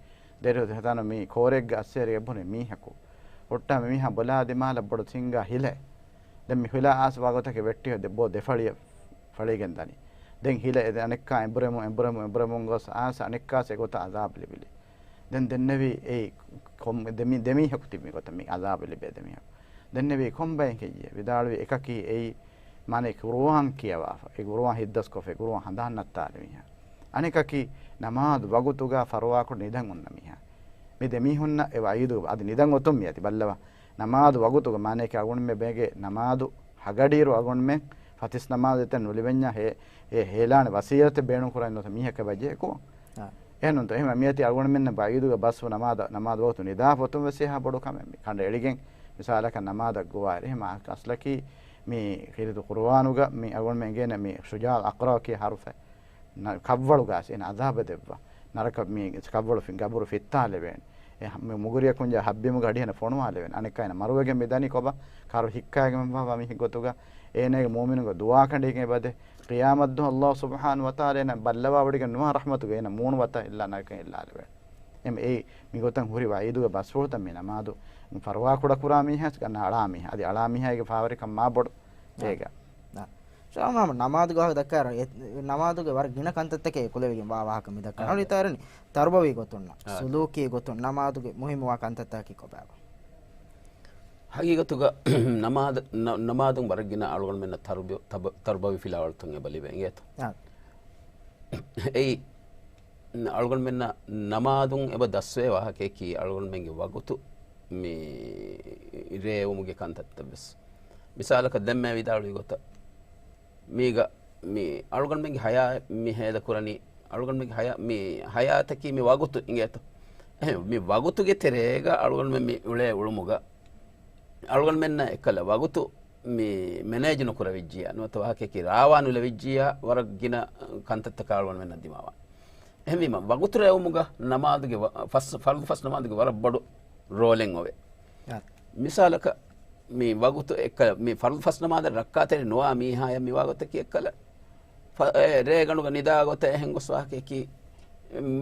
ދެރަ ހެދާނު މި ކޯރެއްގެ އައްސޭރި އެބުނި މީހަކު. ހުއްޓާ މި މީހާ ބޮލާ ދިމާލަށް ބޮޑު ސިންގާ ހިލެއް. ދެން މި ހިލާ އާސް ވާގޮތަކަށް ވެއްޓި ދެ ބޯ ދެ ފަޅިއަށް ފަޅިގެން ދަނީ. ދެން ހިލަ އެ އަނެއްކާ އެނބުރެމުން، އެނބުރެމުން، އެނބުރެމުން ގޮސް އާސް އަނެއްކާސް އެގޮތަށް އަޒާބު ލިބިލި. ދެން ދެންނެވީ އެއީ ކޮން-، ދެމި-، ދެމީހަކު ތިބި ގޮތަށް މި އަޒާބު ލިބޭ ދެމީހަކު. ދެންނެވީ ކޮން ބައެއް ހެއްޔޭ؟ ވިދާޅުވީ އެކަކީ އެއީ މާނަ ޤުރުއާން ކިޔަވާފަ، އެ ޤުރުއާން ހިއްދަސްކޮށްފަ، އެ ޤުރުއާން ހަނދާން ނައްތާލި މީހާ. އަނެކަކީ ނަމާދު ވަގުތުގަ ފަރުވާކޮށް ނިދަން އުންނަ މީހާ. މި ދެ މީހުންނަށް އެ ވަޢީދު އަދި ނިދަން އޮތުން މިއަދި ބައްލަވާ. ނަމާދު ވަގުތުގަ މާނައަކީ އަޅުގަނޑުމެން ބޭގެ ނަމާދު ހަގަޑިއިރު އަޅުގަނޑުމެން ފަތިސް ނަމާދު އެތަން ނުލިބެންޏާ ހޭ-، އެ ހޭލާނެ ވަސީލަތެއް ބޭނުން ކުރަން ނުވަތަ މީހަކަށް ވަޖެއެކު. އާ. އެހެންނުންތޯ؟ އެހެން މިއަދި އަޅުގަނޑުމެންނަށް ވަޢީދުގެ ބަސްފުޅު ނަމާދަށް، ނަމާދު ވަގުތު ނިދާފަ އޮތުން ވެސް އެހާ ބޮޑު ކަމެއް މި ކަނޑައެޅިގެން މިސާލަކަށް ނަމާދަށް ގޮވާއިރު. އެހެން އަސްލަކީ މި ކީރިތި ޤުރުއާނުގަ މި އަޅުގަނޑުމެން އެނގޭނެ މި ޝުޖާޢު އަޤްރައު ކިޔާ ހަރުފެއް. ނަ-، ކަށްވަޅުގަސް އޭނަ އަޒާބެ ދެއްވާ. ނަރަކަ މި ކަށްވަޅު ފި-، ގަބުރު ފިއްތާލެވޭނެ. އެ ހަ-، މި މުގުރިޔަކުން ޖާ ހައްބިމުގެ އަޑިހަނަ ފޮނުވާލެވޭނެ. އަނެއްކާ އޭނަ މަރުވެގެން މިދަނީ ކޮބާ؟ ކަރު ހިއްކާގެން ވާ މީހެއް ގޮތުގަ އޭނަގެ މުއުމިނުންގެ ދުޢާ ކަނޑީގެން އެބަދޭ. ޤިޔާމަތްދުވަހު ﷲ ސުބްޙާނަހޫ ވަތަޢާލާ އޭނަ ބައްލަވާވޮޑިގެން ނުވާ ރަޙްމަތުގަ އޭނަ މޫނު ވަތަށް އެއްލާ ނަރަކައިން އެއްލާލެވޭނެ. އެމް އެ މިގޮތަށް ހުރި ވަޢީދުގެ ބަސްފުޅުތައް މި ނަމާދު ފަރުވާ ކުޑަކުރާ މީހާ ގަންނަ އަޅާ މީހާ. އަދި އަޅާ މީހާގެ ފާވަރިކަން މާ ބޮޑު އާ. އޭގަ. އާ. ޝާމް ހަމަ ނަމާދުގެ ވާހަކަ ދައްކާއިރު، އެ ނަމާދުގެ ވަރަށް ގިނަ ކަންތައްތަކެއް އެކުލެވިގެން ވާ ވާހަކަ މި ދައްކާ. އާ. އަޅުގަނޑު ހިތަށް އަރަނީ ތަރުބަވީ ގޮތުންނަށް، އާ. ސުލޫކީ ގޮތުން ނަމާދުގެ މުހިއްމުވާ ކަންތައްތަކަކީ ކޮބާބާ؟ ހަގީގަތުގަ ނަމާދު، ނަ-، ނަމާދުން ވަރަށް ގިނަ އަޅުގަނޑުމެންނަށް ތަރުބި-، ތަބަ-، ތަރުބަވި ފިލާވަޅުތައް އެބަ ލިބޭ އިނގޭތޯ؟ އާ. އެއީ، އަޅުގަނޑުމެންނަށް ނަމާދުން އެބަ ދަސްވޭ ވާހަކަޔަކީ އަޅުގަނޑުމެންގެ ވަގުތު މި ރޭވުމުގެ ކަންތައްތައް ވެސް. މިސާލަކަށް ދެންމެ ވިދާޅުވި ގޮތަށް، މީގަ މި އަޅުގަނޑުމެންގެ ހަޔާތް މި ހޭދަ ކުރަނީ، އަޅުގަނޑުމެންގެ ހަޔާ-، މި ހަޔާތަކީ މި ވަގުތު އިނގޭތޯ. އެހެން މި ވަގުތުގެ ތެރޭގަ އަޅުގަނޑުމެން މި އުޅޭ އުޅުމުގަ އަޅުގަނޑުމެންނަށް އެއްކަލަ ވަގުތު މި މެނޭޖް ނުކުރެވިއްޖިއްޔާ، ނުވަތަ ވާހަކައަކީ ރާވާ ނުލެވިއްޖިއްޔާ، ވަރަށް ގިނަ ކަންތައްތަކާ އަޅުގަނޑުމެންނަށް ދިމާވާނެ. އެހެންވީމަ، ވަގުތު ރޭވުމުގަ ނަމާދުގެ ވަ-، ފަސް، ފަރުޟު ފަސް ނަމާދުގެ ވަރަށް ބޮޑު ރޯލެއް އޮވޭ. އާ. މިސާލަކަށް، މި ވަގުތު އެއްކަލަ، މި ފަރުޟު ފަސް ނަމާދަށް ރައްކާތެރި ނުވާ މީހާޔަށް މިވާ ގޮތަކީ އެއްކަލަ، ފަ-، އެ، ރޭގަނޑުގަ ނިދާ ގޮތަށް އެހެން ގޮސް ވާހަކައަކީ،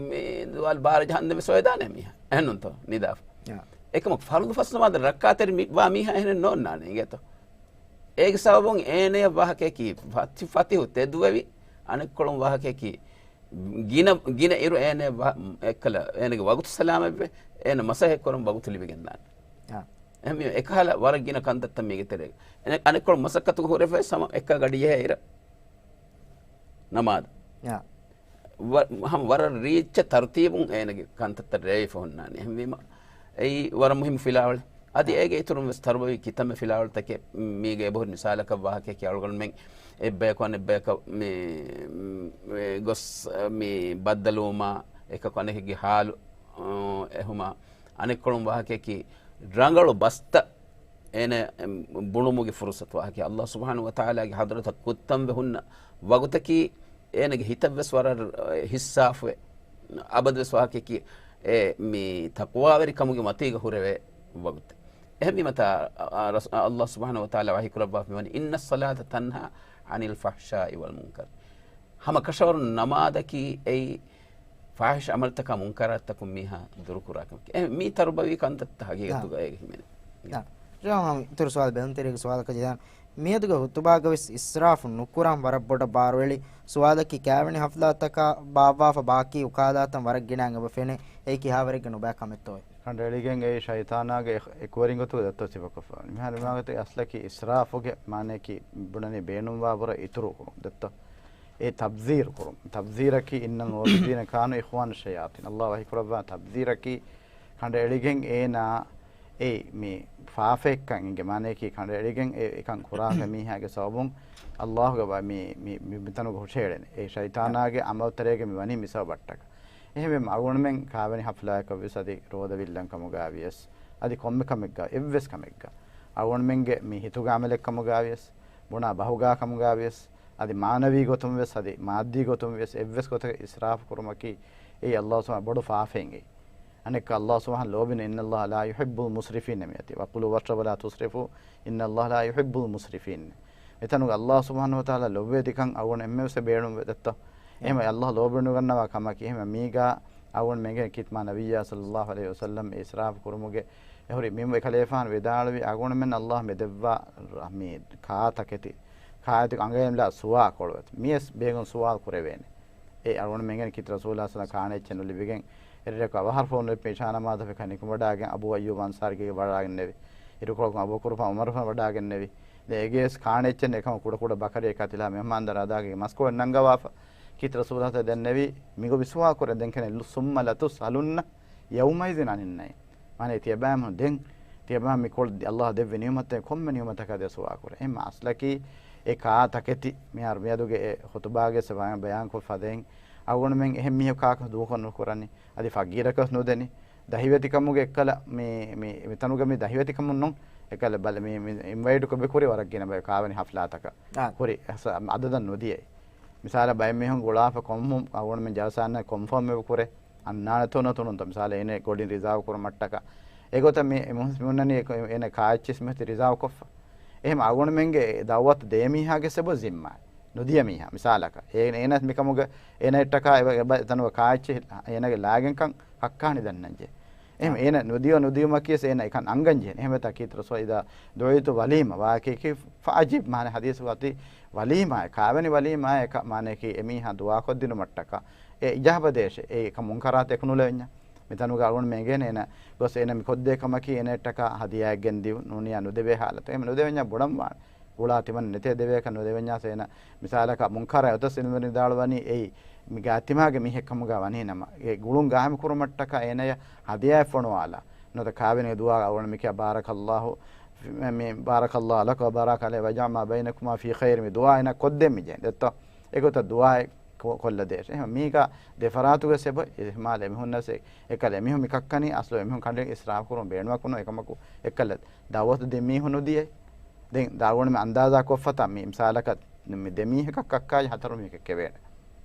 މި ދުވާލު ބާރަ ޖަހަންދެން ވެސް އޮވެދާނެ މީހާ. އެހެންނޫންތޯ؟ ނިދާފަ. އާ. އެކަމަކު ފަރުޟު ފަސް ނަމާދަށް ރައްކާތެރި މި-، ވާ މީހާ އެހެނެއް ނޯންނާނެ އިނގޭތޯ. އޭގެ ސަބަބުން އޭނަޔަށް ވާހަކައަކީ ފަތި-، ފަތިހު ތެދުވެވި، އަނެއްކޮޅުން ވާހަކައަކީ ގިނަ، ގިނަ އިރު އޭނަ ވަ-، އެއްކަލަ އޭނަގެ ވަގުތު ސަލާމަތްވެ، އޭނަ މަސައްކަތް ކުރަން ވަގުތު ލިބިގެންދާނެ. އާ. އެހެންވީމަ، އެކަހަލަ ވަރަށް ގިނަ ކަންތައްތައް މީގެ ތެރޭގަ. އެ-، އަނެއްކޮޅު މަސައްކަތުގަ ހުރެފައި ސަމަ އެއްކަ ގަޑި ޖެހޭ އިރަށް ނަމާދު. އާ. ވަ-، ހަމަ ވަރަށް ރީއްޗަށް ތަރުތީބުން އޭނަގެ ކަންތައްތައް ރޭވިފަ ހުންނާނެ. އެހެންވީމަ، އެއީ ވަރަށް މުހިއްމު ފިލާވަޅެއް. އަދި އާ. އޭގެ އިތުރުން ވެސް ތަރުބަވީ ކިތަންމެ ފިލާވަޅުތަކެއް މީގެ އެބަހުރި. މިސާލަކަށް ވާހަކައަކީ އަޅުގަނޑުމެން އެއްބަޔަކު އަނެއްބަޔަކަށް މި، މި ގޮސް މި ބައްދަލުވުމާ، އެކަކު އަނެކެއްގެ ހާލު، އަ، އެހުމާ، އަނެއްކޮޅުން ވާހަކައަކީ ރަނގަޅު ބަސްތައް އޭނަ، އެ، ބުނުމުގެ ފުރުސަތު ވާހަކަ. އައްލާހު ސުބްޙާނަހު ވަތަޢާލާގެ ޙަޟްރަތަށް ކުއްތަންވެ ހުންނަ ވަގުތަކީ އޭނަގެ ހިތަށްވެސް ވަރަށް، އެ، ހިއްސާފުވެ، އަބަދުވެސް ވާހަކައަކީ އެ، މި ތަޤްވާވެރިކަމުގެ މަތީގަ ހުރެވޭ ވަގުތެއް. އެހެންވީމަތާ، އަ، އަ، ރަސް-، އަ، އައްލާހު ސުބްޙާނަހު ވަތަޢާލާ ވަޙީކުރައްވާފަ މިވަނީ، "إن الصلاة تنهى عن الفحشاء والمنكر." ހަމަ ކަށަވަރުން ނަމާދަކީ އެއީ ފާޙިޝް ޢަމަލުތަކާ މުންކަރާތުތަކުން މީހާ ދުރުކުރާ ކަމަކީ. އެ، މީ ތަރުބަވީ ކަންތައްތައް ހަގީގަތުގަ ނާ. އޭގެ ހިމެނޭ. ނާ. ޖަވާބު ހަމަ އިތުރު ސުވާލަކަށް ޖެހާން. މިއަދުގެ ޚުޠުބާގަ ވެސް އިސްރާފު ނުކުރަން ވަރަށް ބޮޑަށް ބާރުއެޅި ސުވާލަކީ، ކާވެނި ޙަފްލާތަކާ ބާއްވާފަ ބާކީ އުކާލާތަން ވަރަށް ގިނައިން އެބަ ފެނޭ. އެއީ ކިހާވަރެއްގެ ނުބައި ކަމެއްތޯއޭ؟ ކަނޑައެޅިގެން އެއީ ޝައިޠާނާގެ އެކުވެރިން ގޮތުގަ ދައްތަ ސިފަކޮށްފަ. މިހާރު މިވާގޮތަށް އަސްލަކީ އިސްރާފުގެ މާނައަކީ ބުނަނީ ބޭނުންވާ ބުރަ އިތުރު ކުރުން ދައްތަ. އެ ތަބްޒީރު ކުރުން. تبذير كي إن المبذرين كانوا إخوان الشياطين. އައްލާހު ވަޙީ ކުރައްވާ ތަބްޒީރަކީ ކަނޑައެޅިގެން އޭނާ އެ މި ފާފައެއްކަން އިނގޭ. މާނައަކީ ކަނޑައެޅިގެން އެ އެކަން ކުރާ މީހާގެ ސަބަބުން އައްލާހުގެ ވަ-، މި، މި، މި، މިތަނުގަ ހުށައެޅެން. އެ ޝައިޠާނާގެ އަމަލުތެރޭގަ މި ވަނީ މި ސަބަބަށްޓަކަ. އެހެންވެ އަޅުގަނޑުމެން ކާވެނި ޙަފްލާއަކަށްވެސް އަދި ރޯދަ ވިއްލަން ކަމުގައިވިޔަސް އަދި ކޮންމެ ކަމެއްގަ އެއްވެސް ކަމެއްގަ އަޅުގަނޑުމެންގެ މި ހިތުގެ އަމަލެއް ކަމުގައިވިޔަސް ބުނާ ބަހުގާ ކަމުގައިވިޔަސް އަދި މާނަވީ ގޮތުން ވެސް އަދި މާއްދީ ގޮތުން ވެސް އެއްވެސް ގޮތަކަށް އިސްރާފު ކުރުމަކީ އެއީ އައްލާހު ސުބްޙާނަހު ބޮޑު ފާފައެއް. އަނެއްކާ އައްލާހު ސުބްޙާނަހު ލޯބިން، إن الله لا يحب المسرفين މިއޮތީ. وكلوا واشربوا ولا تسرفوا إن الله لا يحب المسرفين. މިތަނުގަ އައްލާހު ސުބްޙާނަހު ވަތަޢާލާ ލޮބުވޭ ތިކަން އަޅުގަނޑު އެންމެވެސް ބޭނުންވެ ދެއްތޯ. އެހެން އައްލާހު ލޯބިނުގަންނަވާ ކަމަކީ. އެހެން މީގާ އަޅުގަނޑު މެންގެ ކިތްމާ ނަބިއްޔާ ޞައްލައްލާހު ޢަލައިހި ވަސައްލަމް އިސްރާފު ކުރުމުގެ އެހުރި މިންވަ އެކަލޭފާނު ވިދާޅުވި އަޅުގަނޑުމެން އައްލާހު މި ދެއްވާ މި ކާ ތަކެތި، ކާ ތަކެތި އަނގަޔަމްލާ ސުވާ ކޮޅުވެތި. މިޔަސް ބޭގުން ސުވާލު ކުރެވޭނެ. އެ އަޅުގަނޑުމެންގެ ކީރިތި ރަސޫލާ ސަލަ ކާނެއްޗެއް ނުލިބިގެން އެރެއަކު އަވަހަރު ފޯނު ލިބި އިޝާ ނަމާދަށް ފެކާ ނިކުމެވަޑާގެން އަބޫ އައްޔޫބް އަންޞާރީގެ ވަޑާގެންނެވި. އިރުކޮޅަކުން އަބޫބަކުރު އުމަރު ވަޑާގެންނެވި. ދެ އެގޭސް ކާނެއްޗެއް ނެކަމަ ކުޑަކުޑަ ބަކަރިއެއް ކަތިލާ މެހުމާންދާރަށް އަދާގެ މަސްކޮޅެއް ނަންގަވާފަ. ކީރިތި ރަސޫލާ ސަލ ދެންނެވި މިގޮ ބިސްވާ ކުރެ ދެން ކެނެ ލު-، ثم لتسألن يومئذ عن النعيم. މާނަ ތިޔަބައިމީހުން ދެން، ތިޔަބައިމީހުން މި ކޮޅު އައްލާހު ދެއްވި ނިޢުމަތެއް ކޮންމެ ނިޢުމަތަކާ ދޭ ސުވާ ކުރޭ. އެހެންމަ އަސްލަކީ އެ ކާ ތަކެތި މިހާރު މިއަދުގެ އެ ޚުތުބާގެ ބަޔާންކޮށް ފަދައިން އަޅުގަނޑުމެން އެހެން މީހަކު ކާކަށް ދޫކޮށް ނުކުރަނީ. އަދި ފަގީރަކަށް ނުދެނީ. ދަހިވެތިކަމުގެ އެއްކަލަ މި، މި، މިތަނުގަ މި ދަހިވެތިކަމުން ނޫން. އެއްކަލަ ބަލަ މި، މި އިންވައިޓު ކޮށް ބި ކުރި ވަރަށް ގިނަ ބަޔަކު ކާވެނި ޙަފްލާތަކަށް. އާ. ކުރި އަސަ-، އަދަދަށް ނުދިޔައީ. މިސާލަށް ބައެއް މީހުން ގުޅާފަ ކޮންމު އަޅުގަނޑުމެން ޖަލްސާއިން ކޮންފާމް އެބަ ކުރޭ. އަންނާނެތޯ ނަތޯ ނޫންތޯ. މިސާލަށް އޭނަ ގޮޑިން ރިޒާވް ކުރުމަށްޓަކާ. އެގޮތަށް މި، މި ހުސް މި ހުންނަނީ އެކު-، އޭނަ ކާއެއްޗިސް މި ރިޒާވް ކޮށްފަ. އެހެން އަޅުގަނޑުމެންގެ ދަޢުވަތު ދޭ މީހާގެ ސަބަބުން ޒިންމާ ނުދިޔަ މީހާ. މިސާލަކަށް އޭ-، އޭނަ މިކަމުގެ އޭނައަށްޓަކާ އެބަ، އެބަ ތަނުގަ ކާއެއްޗެއް އޭނަގެ ލާގެންކަން ހައްޤާނީ ދަންނަންޖެ. އެހެން އާ. އޭނަ ނުދިޔަ ނުދިޔުމަކީ އޭނަ އެކަން އަންގަންޖެހޭ. އެހެންވެތާ ކީރިތި ރަސޫލާ إذا دعيت وليمة ވާކީކީ فأجب މާނަ ޙަދީޘް އޮތީ ވަލީމާއެއް، ކާވެނި ވަލީމާއެއް ކަ-، މާނައަކީ އެމީހާ ދުޢާކޮށްދިނުމަށްޓަކާ އެ އިޖާބަ ދޭށޭ. އެ ކަމުން ކަރާތެއް ނުލެވެންޏާ. މިތަނުގަ އަޅުގަނޑު މެންގޭނެ އޭނަ ގޮސް އޭނަ މި ކޮށްދޭ ކަމަކީ އޭނައަށްޓަކާ ހަދިޔާއެއް ގެންދިއުން ނޫނިޔާ ނުދެވޭ ޙާލަތު. އެހެން ނުދެވެންޏާ ބޮޑަށް ވާނެ. ގުޅާ ތިމަން ނެތޭ ދެވޭކަށް ނުދެވެންޏާ އޭނަ މިސާލަކަށް މުންކަރާ އޮތަސް އިލްމުވެރިން ވިދާޅުވަނީ އެއީ މި ގާތްތިމާގެ މީހެއް ކަމުގަ ވަނީ ނަމަ، އެ ގުޅުން ގާއިމް ކުރުމަށްޓަކާ އޭނަޔަށް ހަދިޔާއެއް ފޮނުވާލާ. ނުވަތަ ކާވެނި ދުޢާ އަޅުގަނޑު މިކިޔާ بارك الله، މި، بارك الله لك وبارك عليك وجمع بينكما في خير މި ދުޢާ އޭނަ ކޮށްދޭން މިޖެހޭ. ދެއްތޯ؟ އެގޮތަށް ދުޢާއެއް ކޮ-، ކޮށްލަދޭށޭ. އެހެން މީގަ ދެފަރާތުގެ ސެބަ އިހުމާލު އެމީހުންނަސް އެކަލަ އެމީހުން މިކައްކަނީ އަސްލު އެމީހުން ކަނޑި އިސްރާފު ކުރުން ބޭނުމަކުނު އެކަމަކު އެކަލަ ދައުވަތު ދިން މީހުން ނުދިޔައި. ދެން ދާގުނު މި އަންދާޒާ ކޮށްފަތާ މި މިސާލަކަށް މި ދެ މީހަކަށް ކައްކާ ހަތަރު މީހަކަށް ކެވޭނެ.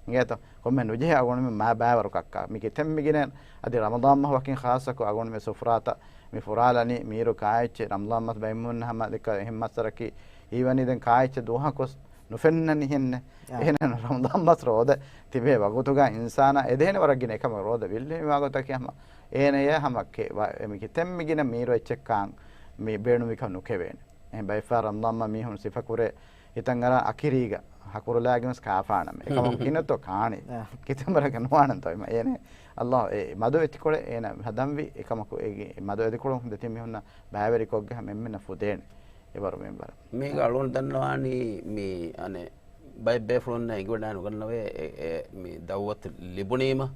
އިނގޭތޯ؟ ކޮންމެ ނުޖެހޭ އަޅުގަނޑުމެން މާ ބައިވަރު ކައްކާ. މި ކިތެން މިގިނައިން އަދި ރަމަޟާން މަހު ވަކިން ޚާއްޞަކޮށް އަޅުގަނޑުމެން ސުފުރާތައް މި ފުރާލަނީ މީރު ކާއެއްޗެއް ރަމަޟާން މަސް ބައިމީހުންނަށް ހަމަ ދެކަ އެހެން މައްސަރަކީ ހީވަނީ ދެން ކާއެއްޗެއް ދުވަހަކުވެސް ނުފެންނަނީ ހެންނެ. އާ. އެހެން ރަމަޟާން މަސް ރޯދަ ތިބޭ ވަގުތުގަ އިންސާނާ އެދޭނެ ވަރަށް ގިނަ އެކަމަށް ރޯދަ ވިއްލެވި ވަގުތަކީ ހަމަ އޭނަޔަށް ހަމަ ކެ-، ވަ-، އެ މި ކިތެން މިގިނަ މީރު އެއްޗެއްކާން މި ބޭނުމިކަން ނުކެވޭނެ. އެހެން ބައެއްފަހަރު ރަމަޟާން މަސް މީހުން ސިފަކުރޭ ހިތަށް އަރާ އަކިރީގަ ހަކުރުލާގެން ވެސް ކާފާނަމޭ. އެކަމަކު ކިނަތޯ ކާނީ؟ އާ. ކިތަންމެ ރަނގަޅަށް ނުވާނަންތޯ އެމަ އޭނެ. އައްލާހު އެ މަދު އެތިކޮޅެއް އޭނަ ހަދަންވީ އެކަމަކު އެ މަދު އެތިކޮޅުން ދެތިން މީހުންނަށް ބައިވެރިކޮށްގެ ހަމަ އެންމެންނަށް ފުދޭނެ. އެވަރު މިންވަރަށް. މީގަ އަޅުގަނޑު ދަންނަވާނީ މި އަނެއް ބައެއް ބޭފުޅުންނަށް އެނގިވަޑައި ނުގަންނަވޭ އެ، އެ، މި ދައުވަތު ލިބުނީމަ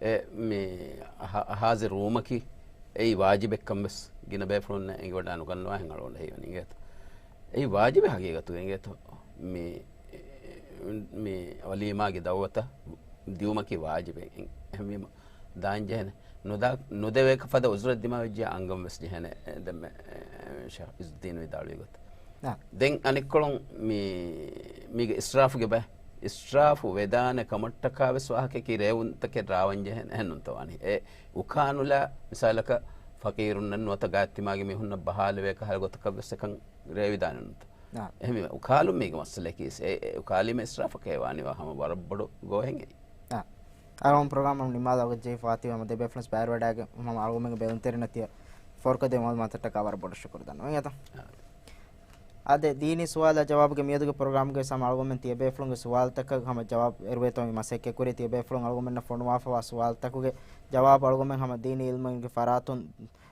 އެ މި ހާ-، ހާޒިރުވުމަކީ އެއީ ވާޖިބެއްކަން ވެސް ގިނަ ބޭފުޅުންނަށް އެނގިވަޑައި ނުގަންނަވާ ހެން އަޅުގަނޑަށް ހީވަނީ އިނގޭތޯ. އެއީ ވާޖިބެއް ހަގީގަތުގަ އިނގޭތޯ. މި، މި ވަލީމާގެ ދައުވަތަށް ދިއުމަކީ ވާޖިބެއް. އެހެންވީމަ ދާން ޖެހޭނެ. ނުދާ-، ނުދެވޭކަށް ފަދަ އުޒުރެއް ދިމާވެއްޖެ އަންގަން ވެސް ޖެހޭނެ. އެ، ދެންމެ، އެ، ޝަ-، އިޒުއްދީނު ވިދާޅުވި ގޮތަށް. އާ. ދެން އަނެއްކޮޅުން މި، މީގެ އިސްރާފުގެ ބައި، އިސްރާފު ވެދާނެ ކަމަށްޓަކާ ވެސް ވާހަކައަކީ ރޭވުންތަކެއް ރާވަން ޖެހޭނެ. އެހެން ނޫންތޯ ވާނީ. އެ އުކާނުލާ މިސާލަކަށް ފަޤީރުންނަށް ނުވަތަ ގާތްތިމާގެ މީހުންނަށް ބަހާލެވޭ ކަހަލަ ގޮތަކަށް ވެސް އެކަން ރޭވިދާނެ ނޫންތޯ. އާ. އެހެންވީމަ އުކާލުން މީގެ މައްސަލައަކީ އެ، އެ އުކާލީމަ އިސްރާފަކަށް ވާނީ ވާ ހަމަ ވަރަށް ބޮޑު ގޯހެއް އެއީ. އާ. އަޅުގަނޑު ޕްރޮގްރާމަށް ނިންމާލާ ގޮތް ޖެހިފަ އޮތީ ހަމަ ދެބޭފުޅުން ބައިވެރިވެވަޑައިގެން ހަމަ އަޅުގަނޑުމެންގެ ބެލުންތެރިންނަށް ތިޔަ ފޯރުކޮށްދޭ މައުލޫމާތަށްޓަކާ ވަރަށް ބޮޑަށް ޝުކުރު ދަންނަވަން އިނގޭތަ؟ އާ. އާދެ، ދީނީ ސުވާލާ ޖަވާބުގެ މިއަދުގެ ޕްރޮގްރާމްގައި ހަމަ އަޅުގަނޑުމެން ތިޔަބޭފުޅުންގެ ސުވާލުތަކަށް ހަމަ ޖަވާބު އެރުވޭތޯ މި މަސައްކަތް ކުރީ. ތިޔަބޭފުޅުން އަޅުގަނޑުމެންނަށް ފޮނުވާފަވާ ސުވާލުތަކުގެ ޖަވާބު އަޅުގަނޑުމެން ހަމަ ދީނީ އިލްމުގެ ފަރާތުން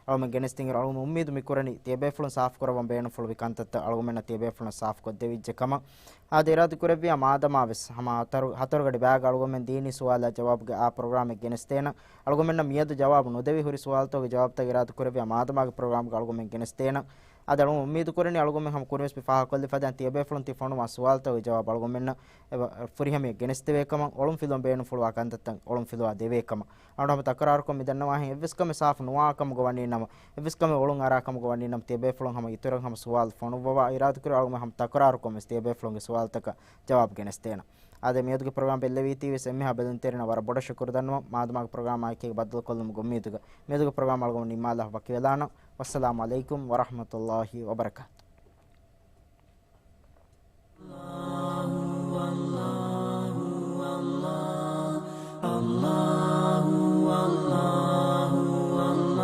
އަޅުގަނޑުމެން ގެނެސްދިންއިރު އަޅުގަނޑު އުއްމީދު މި ކުރަނީ ތިޔަބޭފުޅުން ސާފުކުރައްވަން ބޭނުންފުޅުވި ކަންތައްތައް އަޅުގަނޑުމެންނަށް ތިޔަބޭފުޅުން ސާފުކޮށްދެވިއްޖެ ކަމަށް. އާދެ، އިރާދަކުރެއްވިޔާ މާދަމާ ވެސް ހަމަ ހަތަރު، ހަތަރުގަޑި ބަޔާގަ އަޅުގަނޑުމެން ދީނީ ސުވާލާ ޖަވާބުގެ އާ ޕްރޮގްރާމެއް ގެނެސްދޭނަން. އަޅުގަނޑުމެންނަށް މިއަދު ޖަވާބު ނުދެވި ހުރި ސުވާލުތަކުގެ ޖަވާބުތައް އިރާދަކުރެއްވިޔާ މާދަމާގެ ޕްރޮގްރާމްގަ އަޅުގަނޑުމެން ގެނެސްދޭނަން. އާދެ، އަޅުގަނޑު އުއްމީދު ކުރަނީ އަޅުގަނޑުމެން ހަމަ ކުރިންވެސް މި ފާހަގަކޮށްލި ފަދައިން ތިޔަބޭފުޅުން ތި ފޮނުވާ ސުވާލުތަކުގެ ޖަވާބު އަޅުގަނޑުމެންނަށް އެބަ-، ފުރިހަމަޔަށް ގެނެސްދެވޭ ކަމަށް، އޮޅުން ފިލުވަން ބޭނުންފުޅުވާ ކަންތައްތައް އޮޅުން ފިލުވާ ދެވޭ ކަމަށް. އަޅުގަނޑު ހަމަ ތަކުރާރުކޮށް މި ދަންނަވާހެން އެއްވެސް ކަމެއް ސާފު ނުވާ ކަމުގަ ވަނީ ނަމަ، އެއްވެސް ކަމެއް އޮޅުން އަރާ ކަމުގަ ވަނީ ނަމަ، ތިޔަބޭފުޅުން ހަމަ އިތުރަށް ހަމަ ސުވާލު ފޮނުއްވަވާ އިރާދަކުރި އަޅުގަނޑު ހަމަ ތަކުރާރުކޮށް ވެސް ތިޔަބޭފުޅުންގެ ސުވާލުތަކަށް ޖަވާބު ގެނެސްދޭނަން. އާދެ، މިއަދުގެ ޕްރޮގްރާމް ބެއްލެވީތީ ވެސް އެންމެހާ ބެލުންތެރިންނަށް ވަރަށް ބޮޑަށް ޝުކުރު ދަންނަވަން. މާދަމާގެ ޕްރޮގްރާމާއެކީ ބައްދަލުކޮށްލުމުގެ އުއްމީދުގަ މިއަދުގެ ޕްރޮގްރާމް އަޅުގަނޑު ނިންމާލާ ވަކިވެލާނަން. ވައްސަލާމު ޢަލައިކުމް ވަރަޙްމަތުﷲި ވަބަރަކާތު.